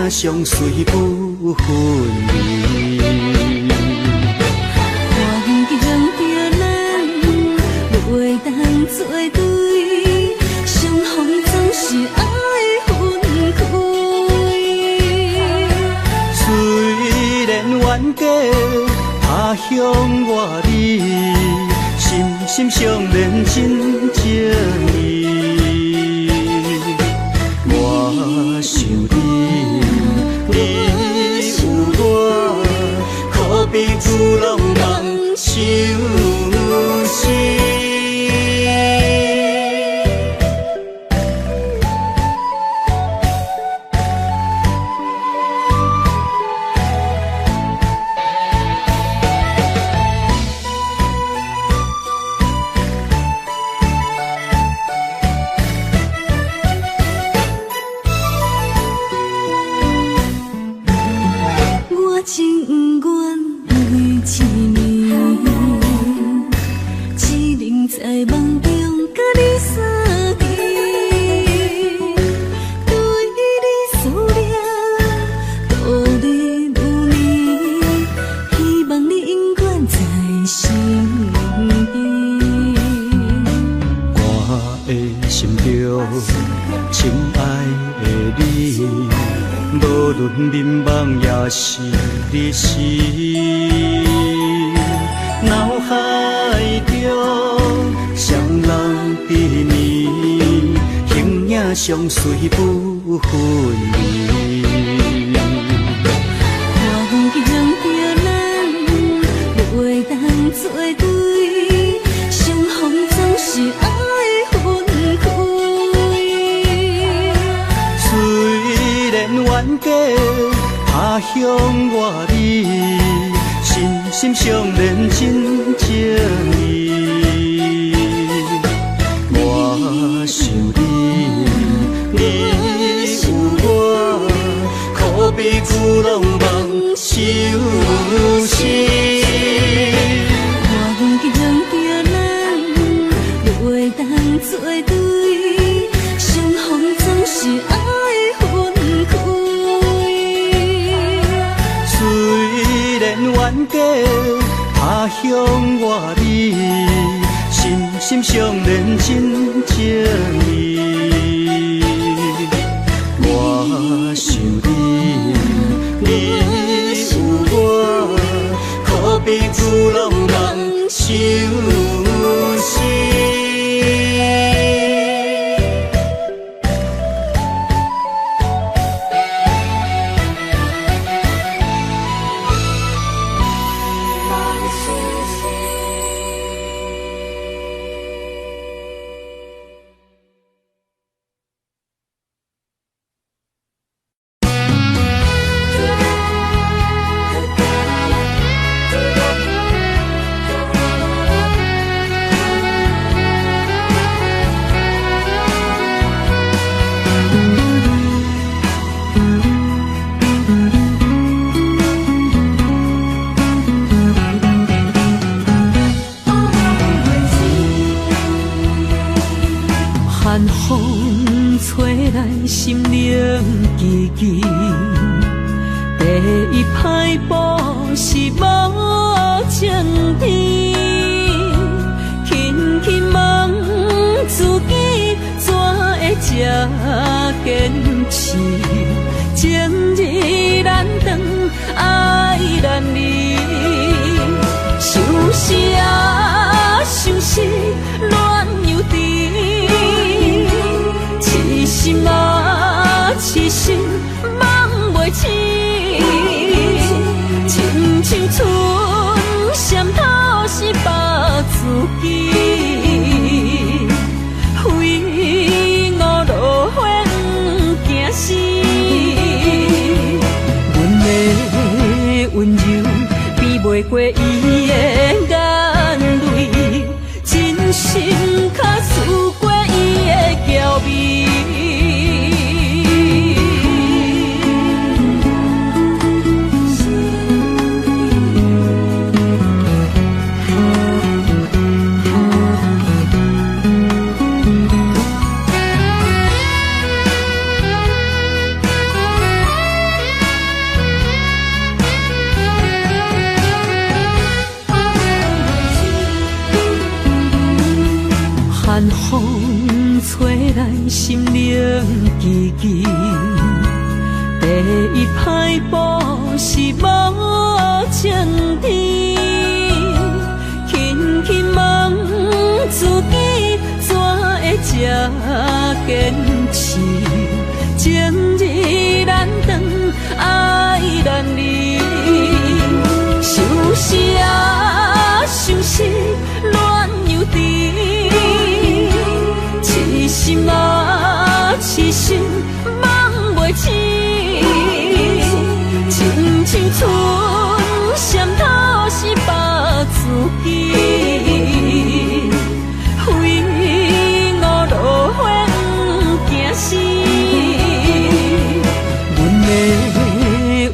相随不分离。环境著咱袂当作对，相逢总是爱分开。虽然冤家，他乡我你，心心相连真情意。我想你。你有我，可比巨浪梦相思。相随不分离。环境著咱袂当作对，相逢总是爱分开。虽然冤家，他乡我你，心心相连真情意。我想你，你有我，可比久攏梦相思。我强着咱袂当做对，相逢总是爱分开。虽然冤家，他乡我你，心心相连真情意。我想你，你有我，可比久攏梦相思。寒風吹來，心靈吱吱。第一歹步是無情天，輕輕問自己，怎會這堅持？情意難斷，愛難離。相思啊，相思，戀又甜。痴心啊，痴心，夢袂醒。親像春蟬討死腹自己，為我落花不驚死。阮的溫柔比袂過伊的眼淚，真心較輸過伊的嬌美。寒風吹來，心靈吱吱。第一歹步是無情天，輕輕問自己，怎會這堅持？情意難斷，愛難離。相思啊，相思，戀又甜。痴心啊，痴心，夢袂醒。親像春蟬討死腹自己，為我落花不驚死。阮的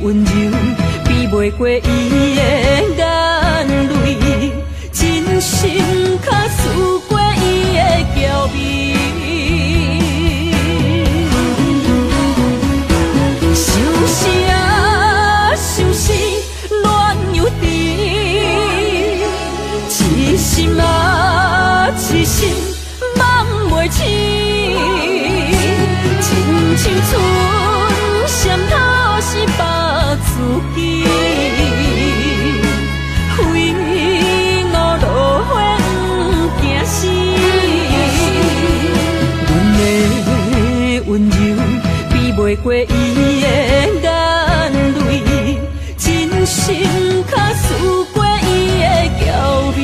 溫柔比袂過伊的眼淚，真心較輸過伊的嬌美。相思啊，相思，戀又甜。痴心啊，痴心，夢袂醒。親像春蟬討死腹自己，為我落花不驚死。阮的溫柔比袂過伊的眼淚，真心較輸過伊的嬌美。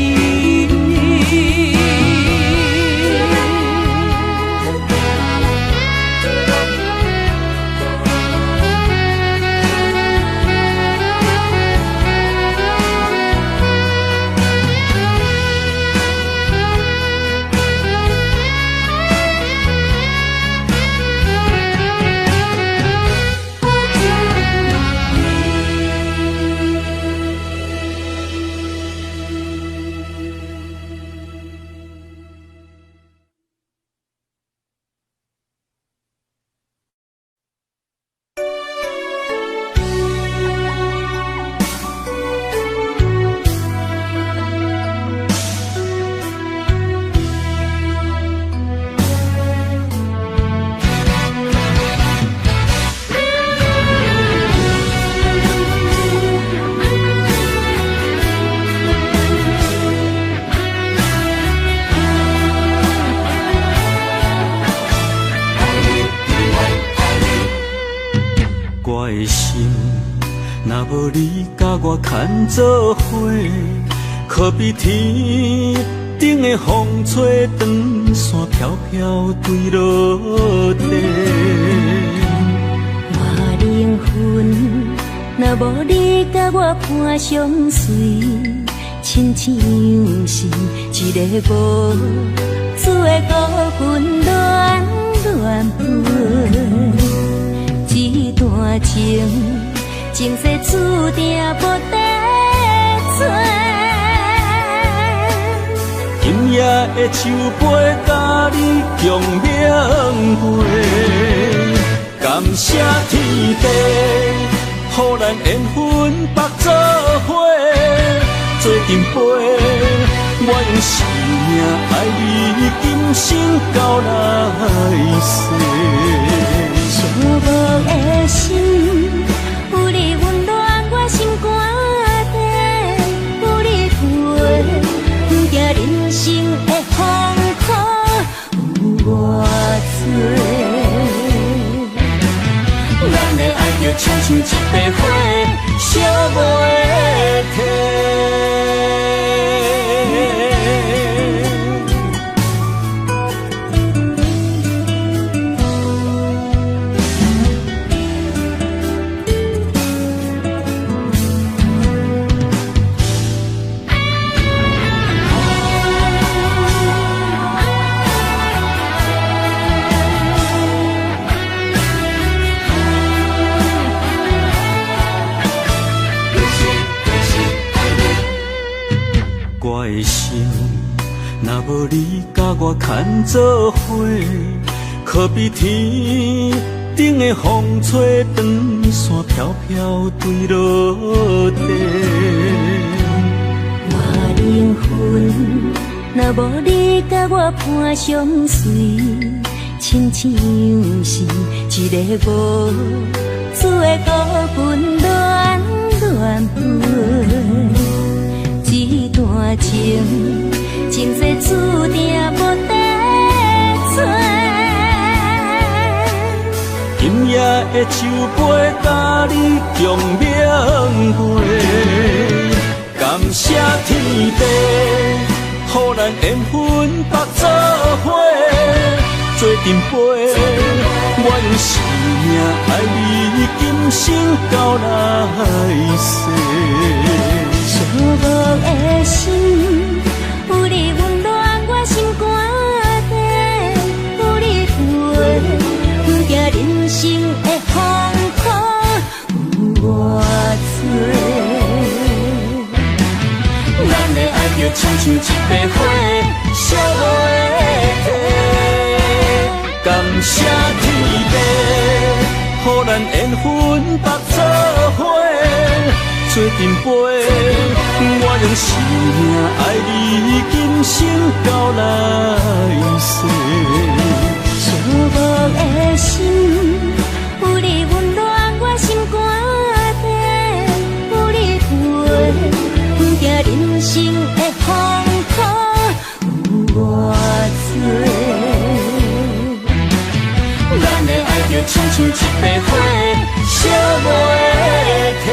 的心，若无你佮我牵做伙，可比天顶的风吹长线飘飘坠落地。我灵魂，若无你佮我伴相随，亲像是一个无主的孤魂乱乱飞。这段情，前世注定无得做。今夜的酒杯，佮你共饮杯，感谢天地，予咱缘分缚做伙，做阵飞，我用生命爱你，今生到来世。寂寞的心，有你温暖我心肝底，有你陪，不惊人生的风雨有偌济。咱的爱就亲像一块火，烧袂退。我的心，若无你佮我牵做伙，可比天顶的风吹长线飘飘坠落地。我灵魂，若无你佮我伴相随，亲像是一个无主的孤魂乱乱飞。这段情，前世注定无得做。今夜的酒杯，佮你共饮杯，感谢天地，予咱缘分缚做伙，做阵飞，我用生命爱你，今生到来世。寂寞的心，有你温暖我心肝底，有你陪，不惊人生的风雨有偌济。咱的爱就亲像一块火，烧袂退。感谢天地，予咱缘分缚做伙，做阵飞，我用生命爱你，今生到来世。寂寞的心，有你温暖我心肝底，有你陪，不惊人生的风雨有偌济。咱的爱就亲像一块火，烧袂退。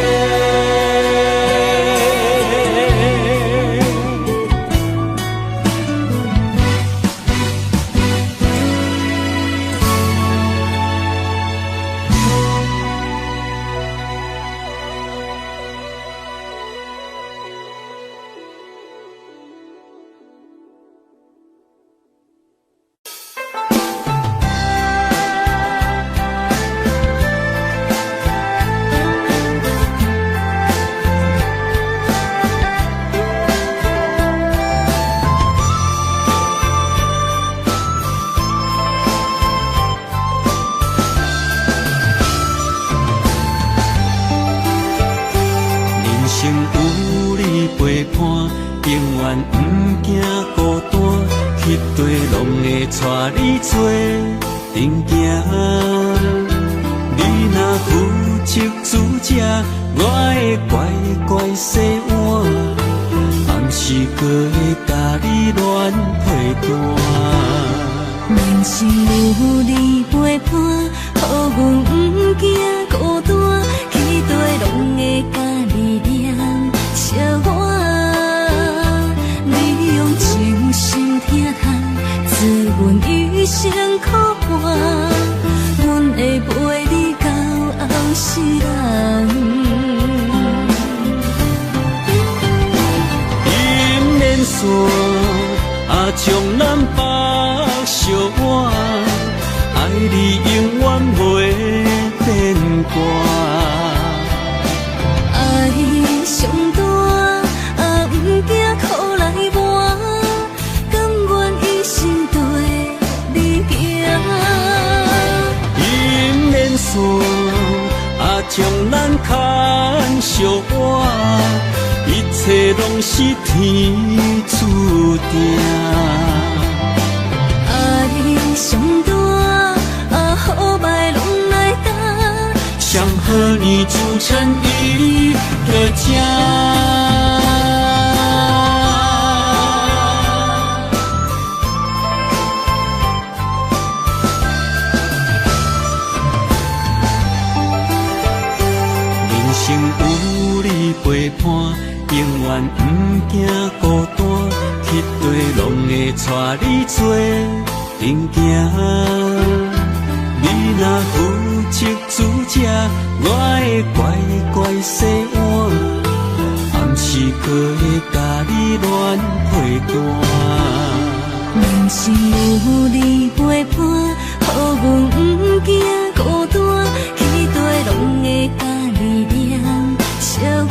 人生有你陪伴，予阮不惊孤单。线，啊，将南北相换，爱你永远袂变卦。爱上大，啊，毋惊苦来磨，甘愿一生缀你行。姻缘线，啊，将咱牵相挽，一切拢是天注定。爱上大，啊，好歹拢来担，想和你组成一个家。人生有你陪伴，永远毋惊孤单，去佗拢会带你做阵行。你若负责煮食，我会乖乖洗碗，暗时阁会佮你暖被单。人生有你陪伴，予阮毋惊孤单，去佗拢会佮你黏相偎。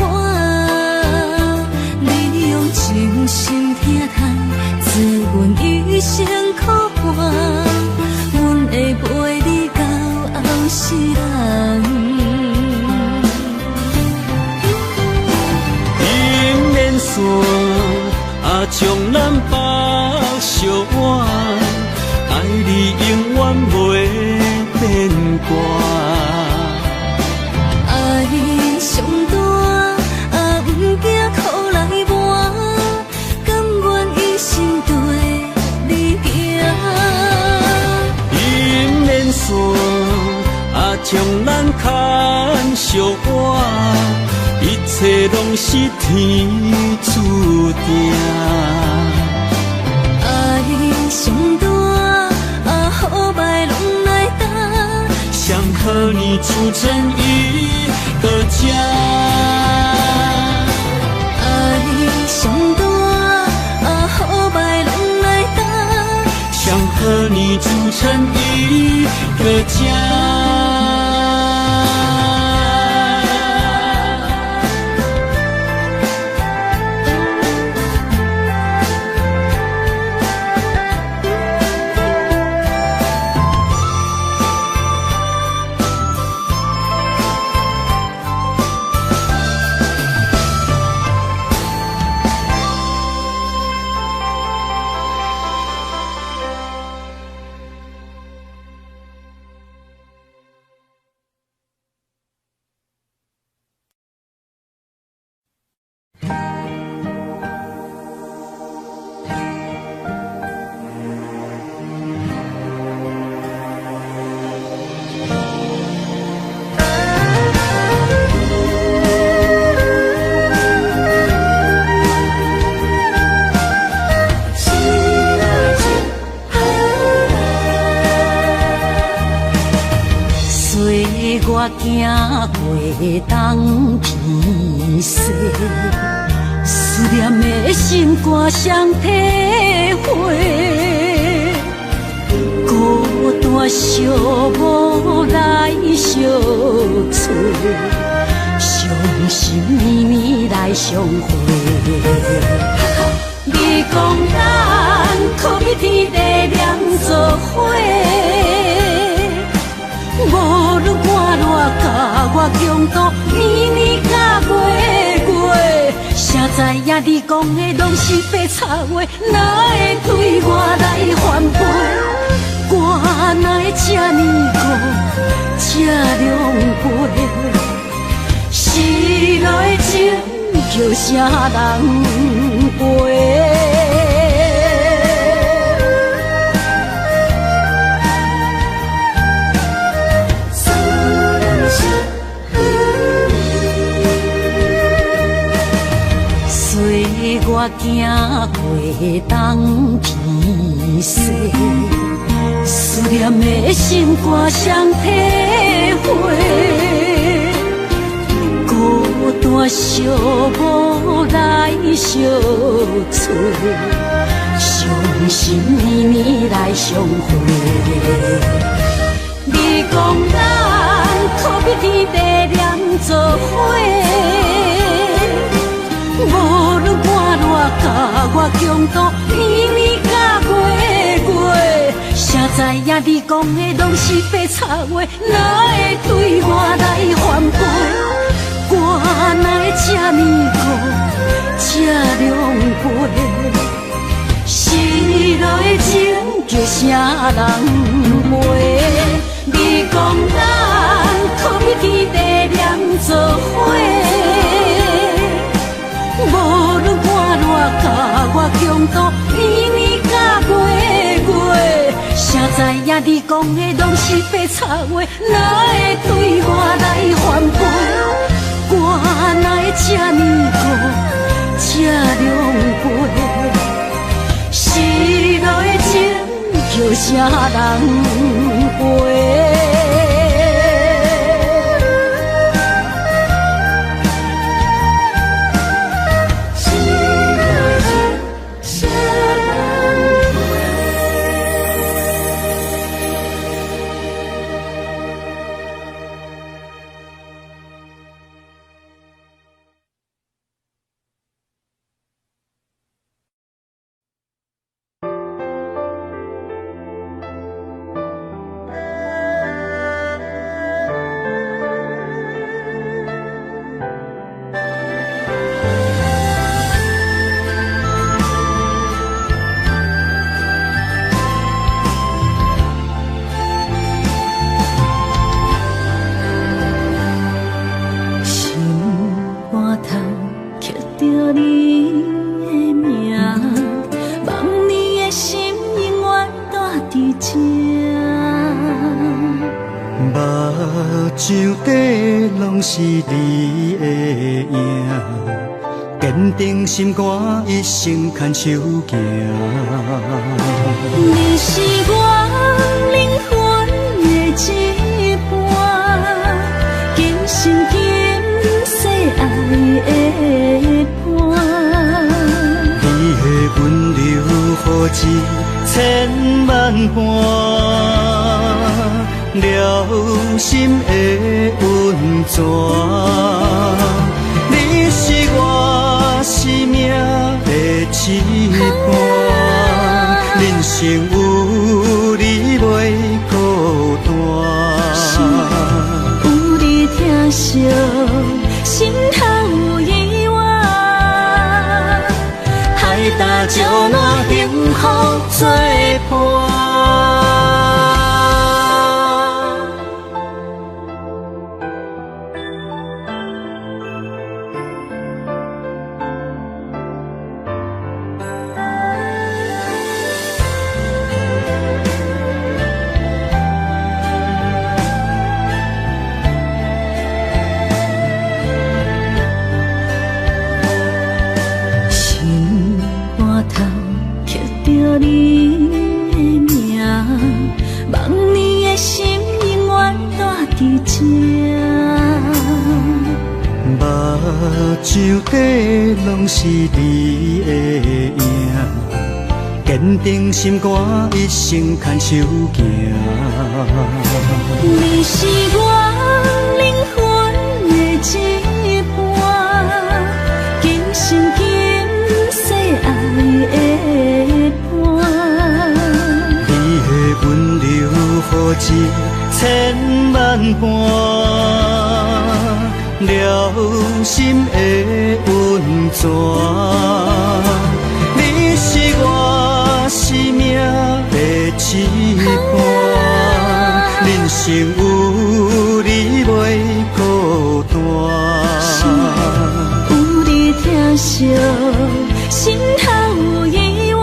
你用真心疼痛，做阮一生苦伴，阮会陪你到后世人。姻缘线，啊，将南北相挽，爱你永远袂变卦。爱上大，啊，毋惊苦来磨，甘愿一生缀你行。姻缘线，啊，将咱牵相挽，一切拢是天注定。爱上大，啊，好歹拢来担，想和你组成一个家。爱上大，啊，好歹拢来担，想和你组成一个家。岁月行过东天西，思念的心肝谁体会？孤单寂寞来相找，伤心年年来相会。你讲咱可比天地两做伙。无论寒热甲我强度，年年甲月月，谁知影你讲的拢是白贼话，哪会对我来反背？我哪会这呢苦，这狼狈？失落的情叫啥人陪？岁月行过东天西，思念的心肝谁体会？孤单相无来相找，伤心年年来相会。你講咱可比天地連做伙，無論寒熱甲我強度，年年甲月月。誰知影你講的攏是白賊話，哪會對我來反背？我哪會這呢苦，這狼狽？失落的情叫啥人陪？你講咱可比天地連做伙，無論寒熱甲我強度，年年甲月月。誰知影你講的攏是白賊話，哪會對我來反背？我哪會這呢苦，這狼狽？失落的情叫啥人陪？失落的情啥人陪？心肝頭刻著你的名，望你的心永遠住佇這。目睭底攏是你的影，堅定心肝，一生牽手行。你是我靈魂的一半，今生今世愛的伴。你的溫柔何止千萬般，療心的溫泉。你是我生命的一半，人生有你袂孤單。有你疼惜，心頭有依偎。海搭石烂幸福作伴。心肝頭刻著你的名，望你的心永遠住佇這。目睭底攏是你的影，堅定心肝，一生牽手行。你是我靈魂的一半，今生今世愛的伴。你的溫柔何止千萬般，療心的溫泉。你是我生命的一半，人生有你袂孤單。有你疼惜，心頭有依偎。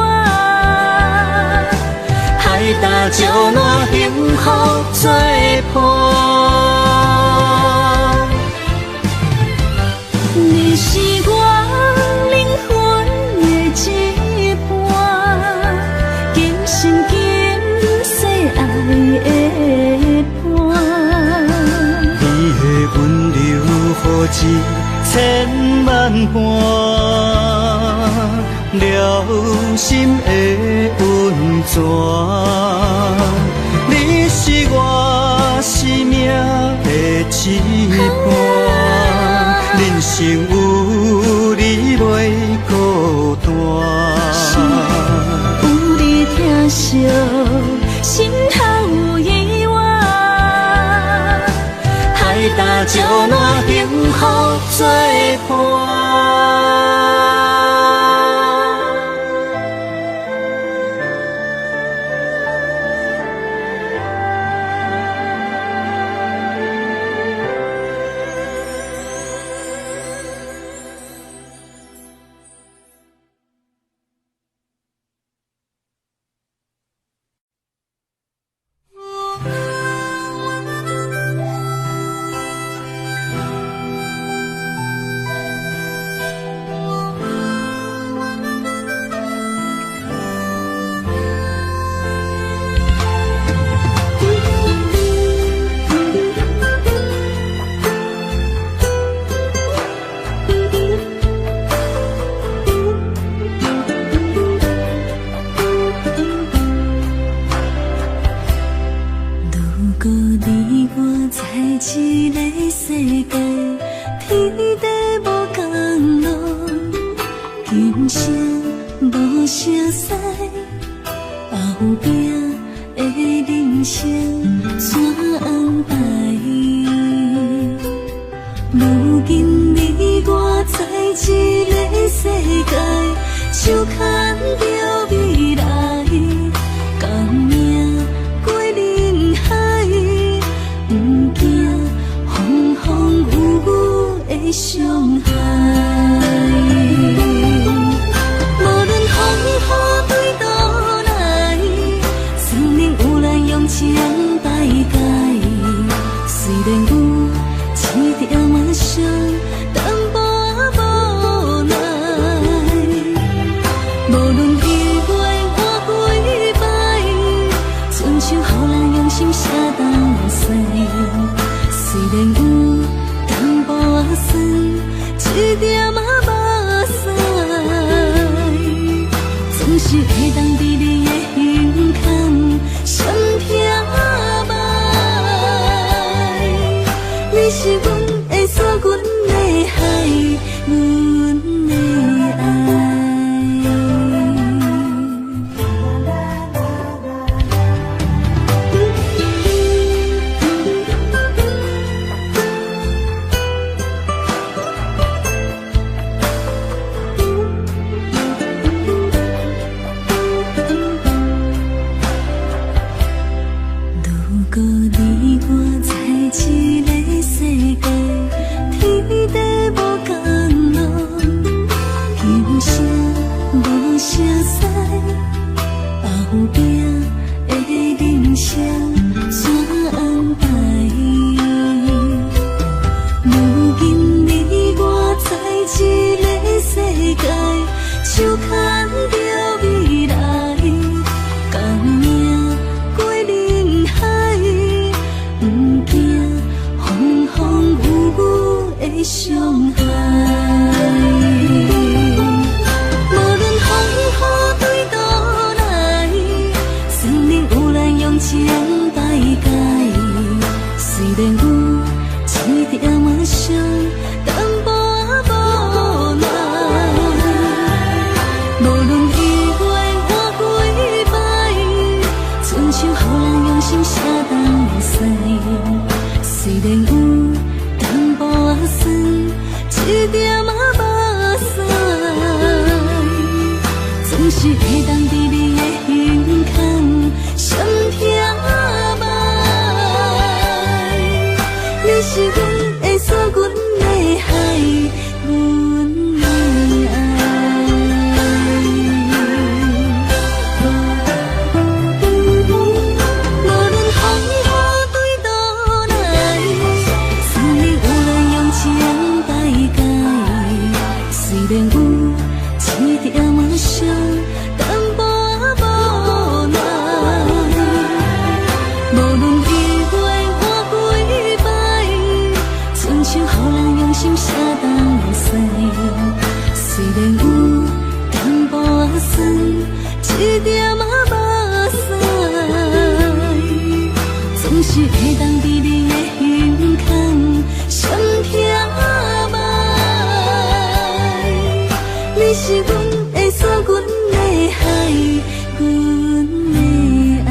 海搭石烂幸福作伴。你是我靈魂的一半，今生今世愛的伴。你的溫柔何止千千萬般，療心的溫泉。你是我生命的一半，人生有你袂孤單。有你疼惜，心頭有意外。海呾石爛，幸福作伴。心寫東西。會當佇你的胸坎心疼夢。你是阮的山，阮的海，阮的愛。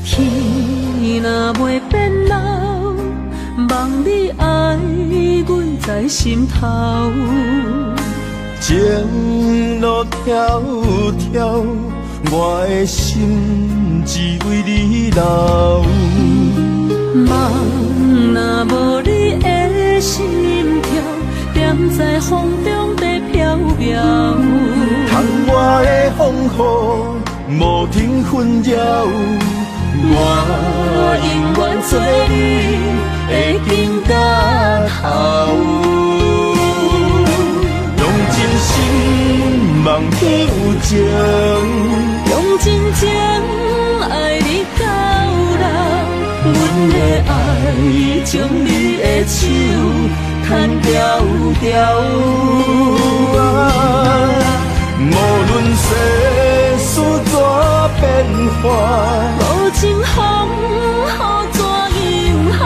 天若袂變老，望你愛阮在心頭。情路迢迢，我的心只為你留。夢若無你的心跳，踮在風中在飄渺。窗外的風雨無停紛擾，我永遠做你的肩胛頭。用真心望天有情，用真情愛你到老，阮的愛將你的手牽牢牢。無論世事怎變化，無情風雨怎樣好，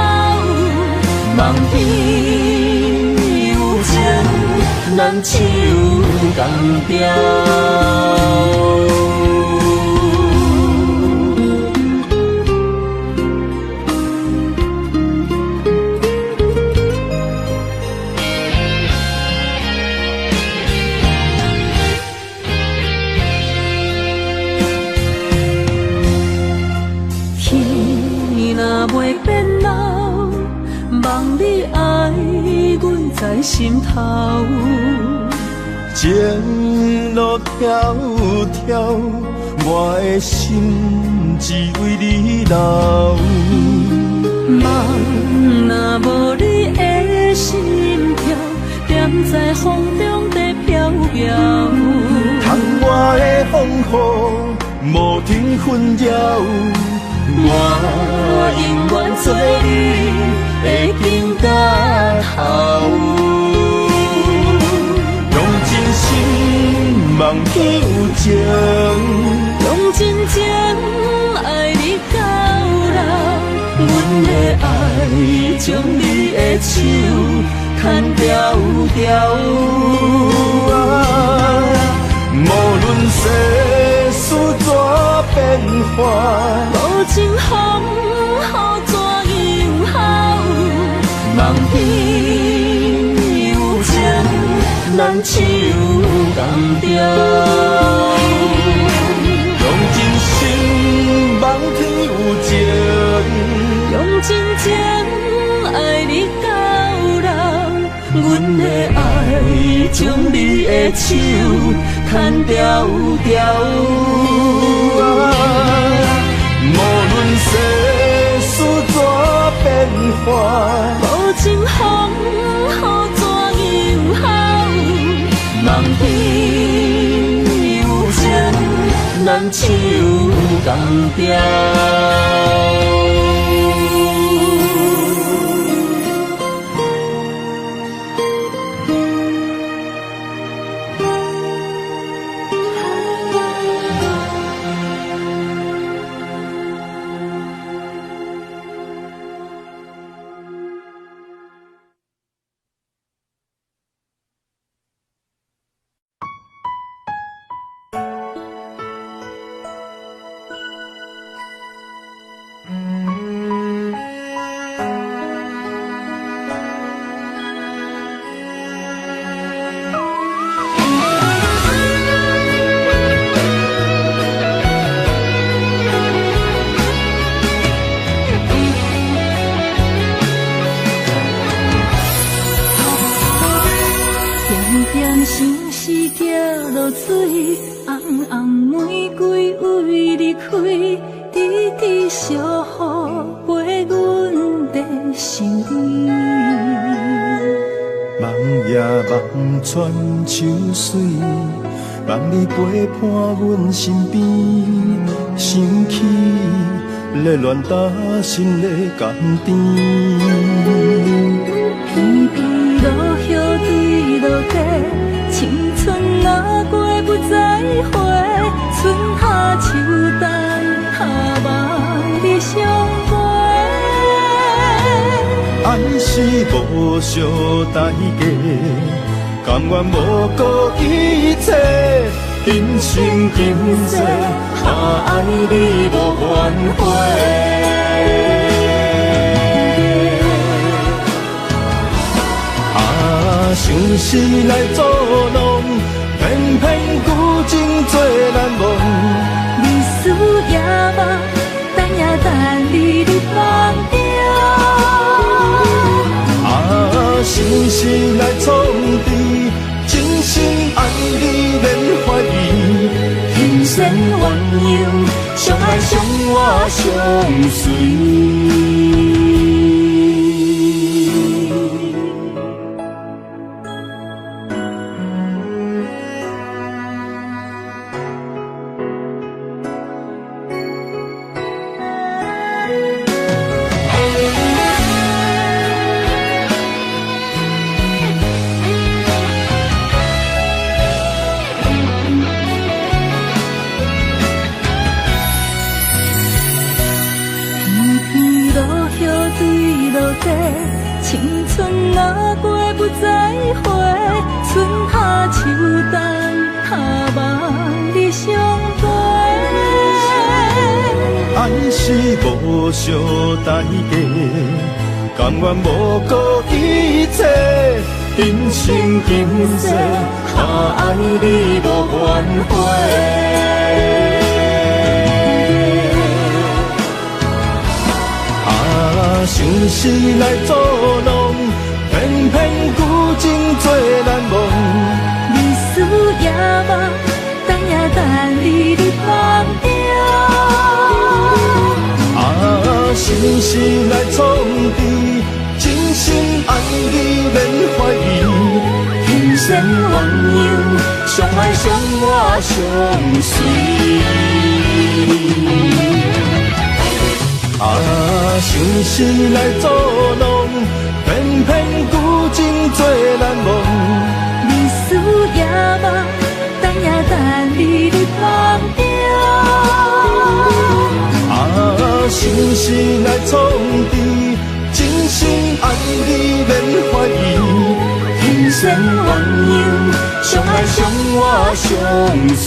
望天有情，咱手仝牢。天若袂變老，望你愛阮在心頭。情路迢迢，我的心只為你留。夢若無你的心跳，踮在風中在飄渺。窗外的風雨無停紛擾，我永遠做你的肩胛頭。用真心望天有情，用真情愛你到老，阮的愛將你的手牽牢牢。無論世事怎變化，無情風雨怎樣好，望天有情，咱手仝牢。用真心望天有情，用真情愛你到老，阮的愛將你的手牽牢牢。無論世事怎變化，無情風雨怎樣好，望天有情，咱手仝牢。露水，红红玫瑰为你开，直直惜福陪阮在想你。梦也梦穿秋水，望你陪伴阮身边，想起热恋担心的甘甜。片片落叶对落地，青春若过不再回，春夏秋冬哈望你相陪。爱是无相代价，甘愿无顾一切，今生今世，啊爱你无反悔。啊，相思来作弄，偏偏旧情做难忘。日思夜梦，等呀等你入梦中。啊，相思来创治，真心爱你免怀疑。天仙鸳鸯，相爱相活相随。青春若过不再回，春夏秋冬哈望你相陪。爱是无相代价，甘愿无顾一切，今生今世，啊爱你无反悔。相思来作弄，偏偏旧情做难忘。日思夜梦，等呀等你入梦中。啊，相思来创治，真心爱你免怀疑。天仙鸳鸯，相爱相活相随。啊，相思来作弄，偏偏旧情做难忘。日思夜梦，等呀等你入梦中。啊，相思来创治，真心爱你免怀疑。天仙鸳鸯，相爱相活相随。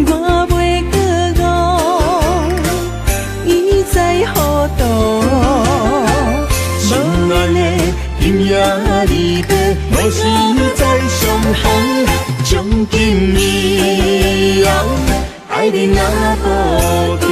我袂阁无时再相逢，从今以后，爱你若保重。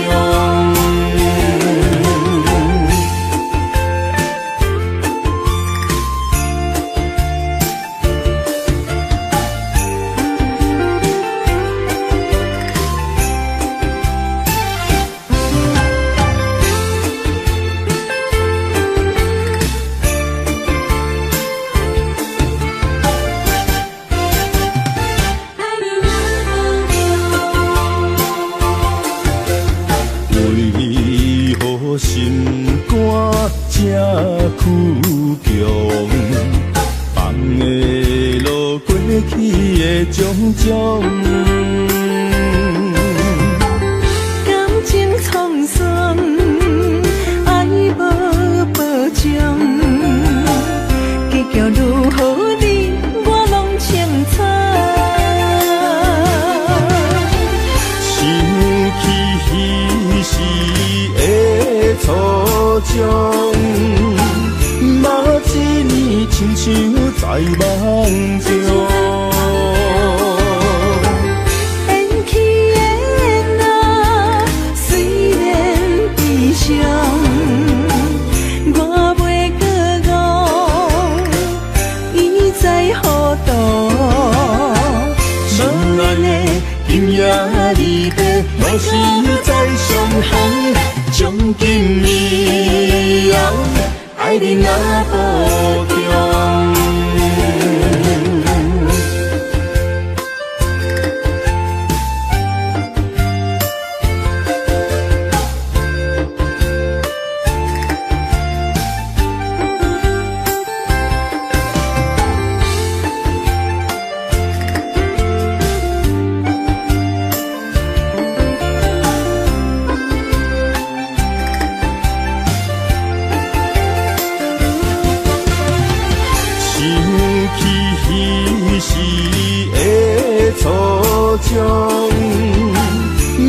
心肝这苦强，放会落过去的种种。感情沧桑，爱无保障，结局如何你我拢清楚。想起彼时的初衷，嘛一年亲像在梦中。缘起的啊，虽然悲伤，我袂阁讲，伊在何途？亲爱的，今夜离别，无时再相逢。从今以后，爱你若保重。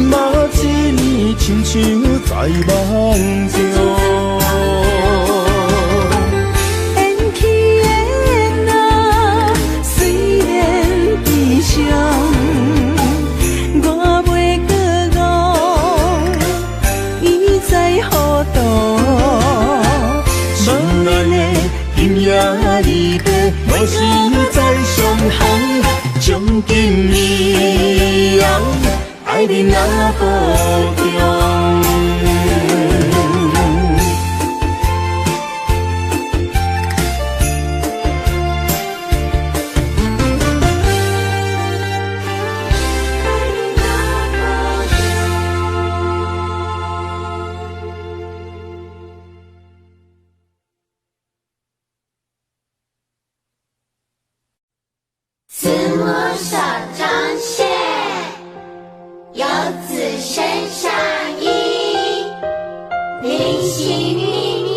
嘛一年亲像在梦中。缘起的啊，虽然悲伤，我袂阁讲，伊在何途？亲爱的，今夜离别，无时再相逢。从今以后，爱你若保重。慈母手中线，游子身上衣。临行密密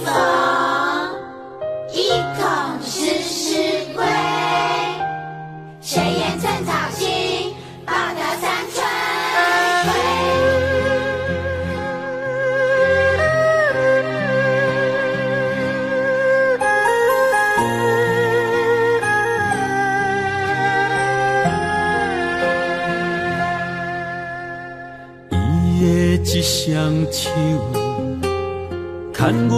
缝，意恐迟迟归。谁言寸草心，报得三春晖。伊的一双手，牵阮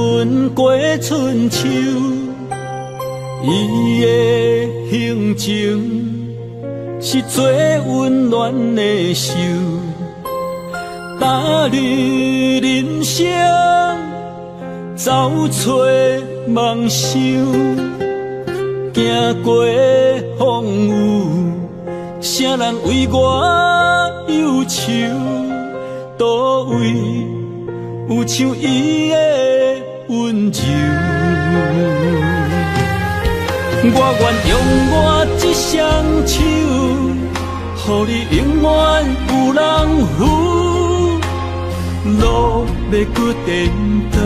过春秋。伊的行情是最温暖的袖，踏入人生走找梦想，行过风雨，啥人为我忧愁？佗位有像伊的温柔？我愿用我这双手，予你永远有人扶。路欲阁颠倒，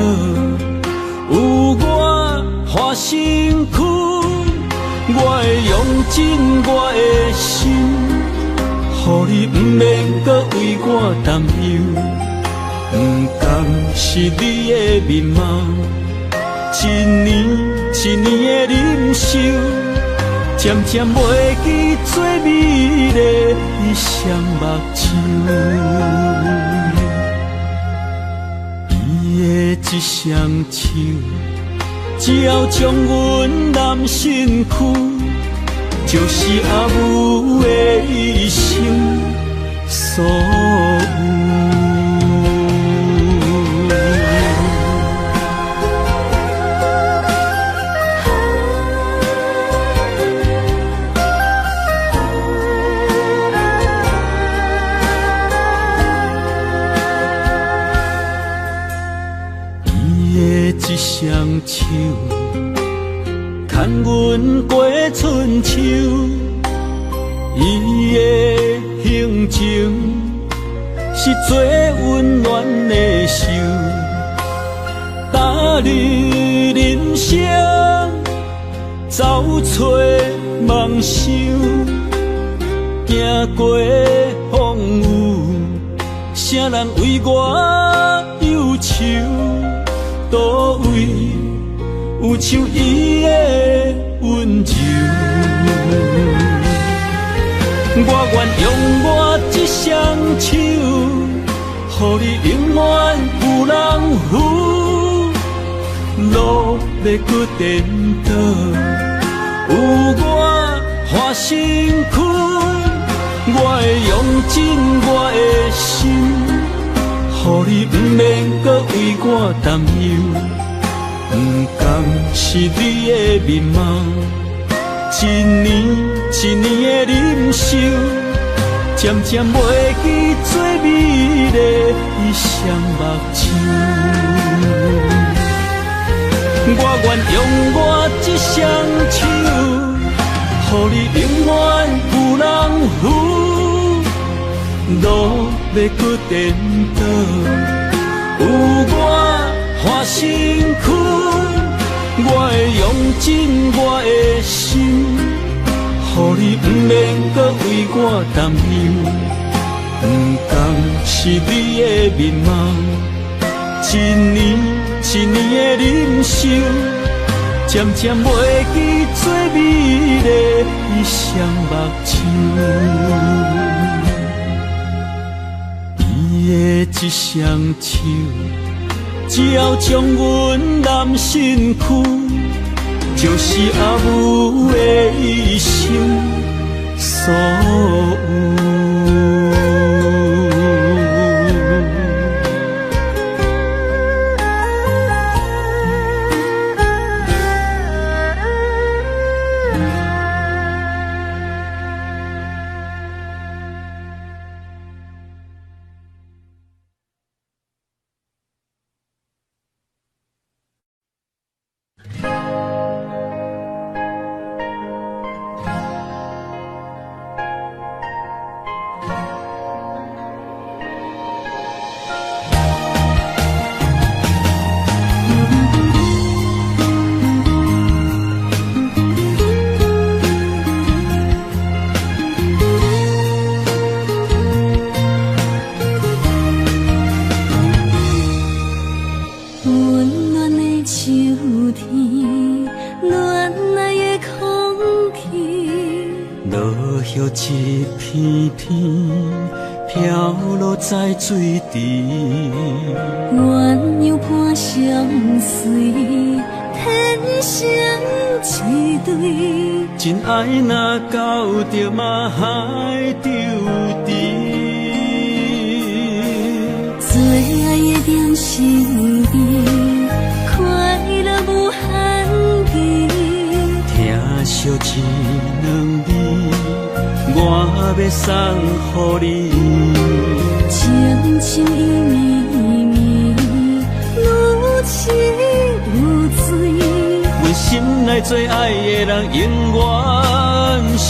有我伴身躯，我会用尽我的心，予你毋免阁为我担忧。不甘是你的面貌，一年一年的忍受，渐渐袂记最美丽的双目睭。伊的这双手，只要将阮揽身躯，就是阿母的一生所有。伊的这双手，牵阮过春秋，伊的行情是最温暖的袖，踏入人生走找梦想，行过风雨，啥人为我忧愁？佗位有像伊的温柔？我愿用我这双手，予你永远有人扶。路欲阁颠倒，有我伴身躯，我会用尽我的心，予你毋免阁为我担忧。不甘是你的面貌，一年一年的忍受，渐渐袂记最美丽的双目睭。我愿用我这双手，予你永远有人扶。路欲阁颠倒，有我伴身躯，我会用尽我的心，予你毋免阁为我担忧。不甘是你的面貌，一年一年的忍受，渐渐袂记最美丽的双目睭。伊的这双手，只要将阮揽身躯，就是阿母的一生所有。一片片飘落在水池，鸳鸯伴相随，天生一对。真爱若到著嘛海抽挈。最爱的踮身边，快乐无限期。疼惜这两字，我欲送予你。情深意绵绵，愈痴愈醉。阮心内最爱的人永远是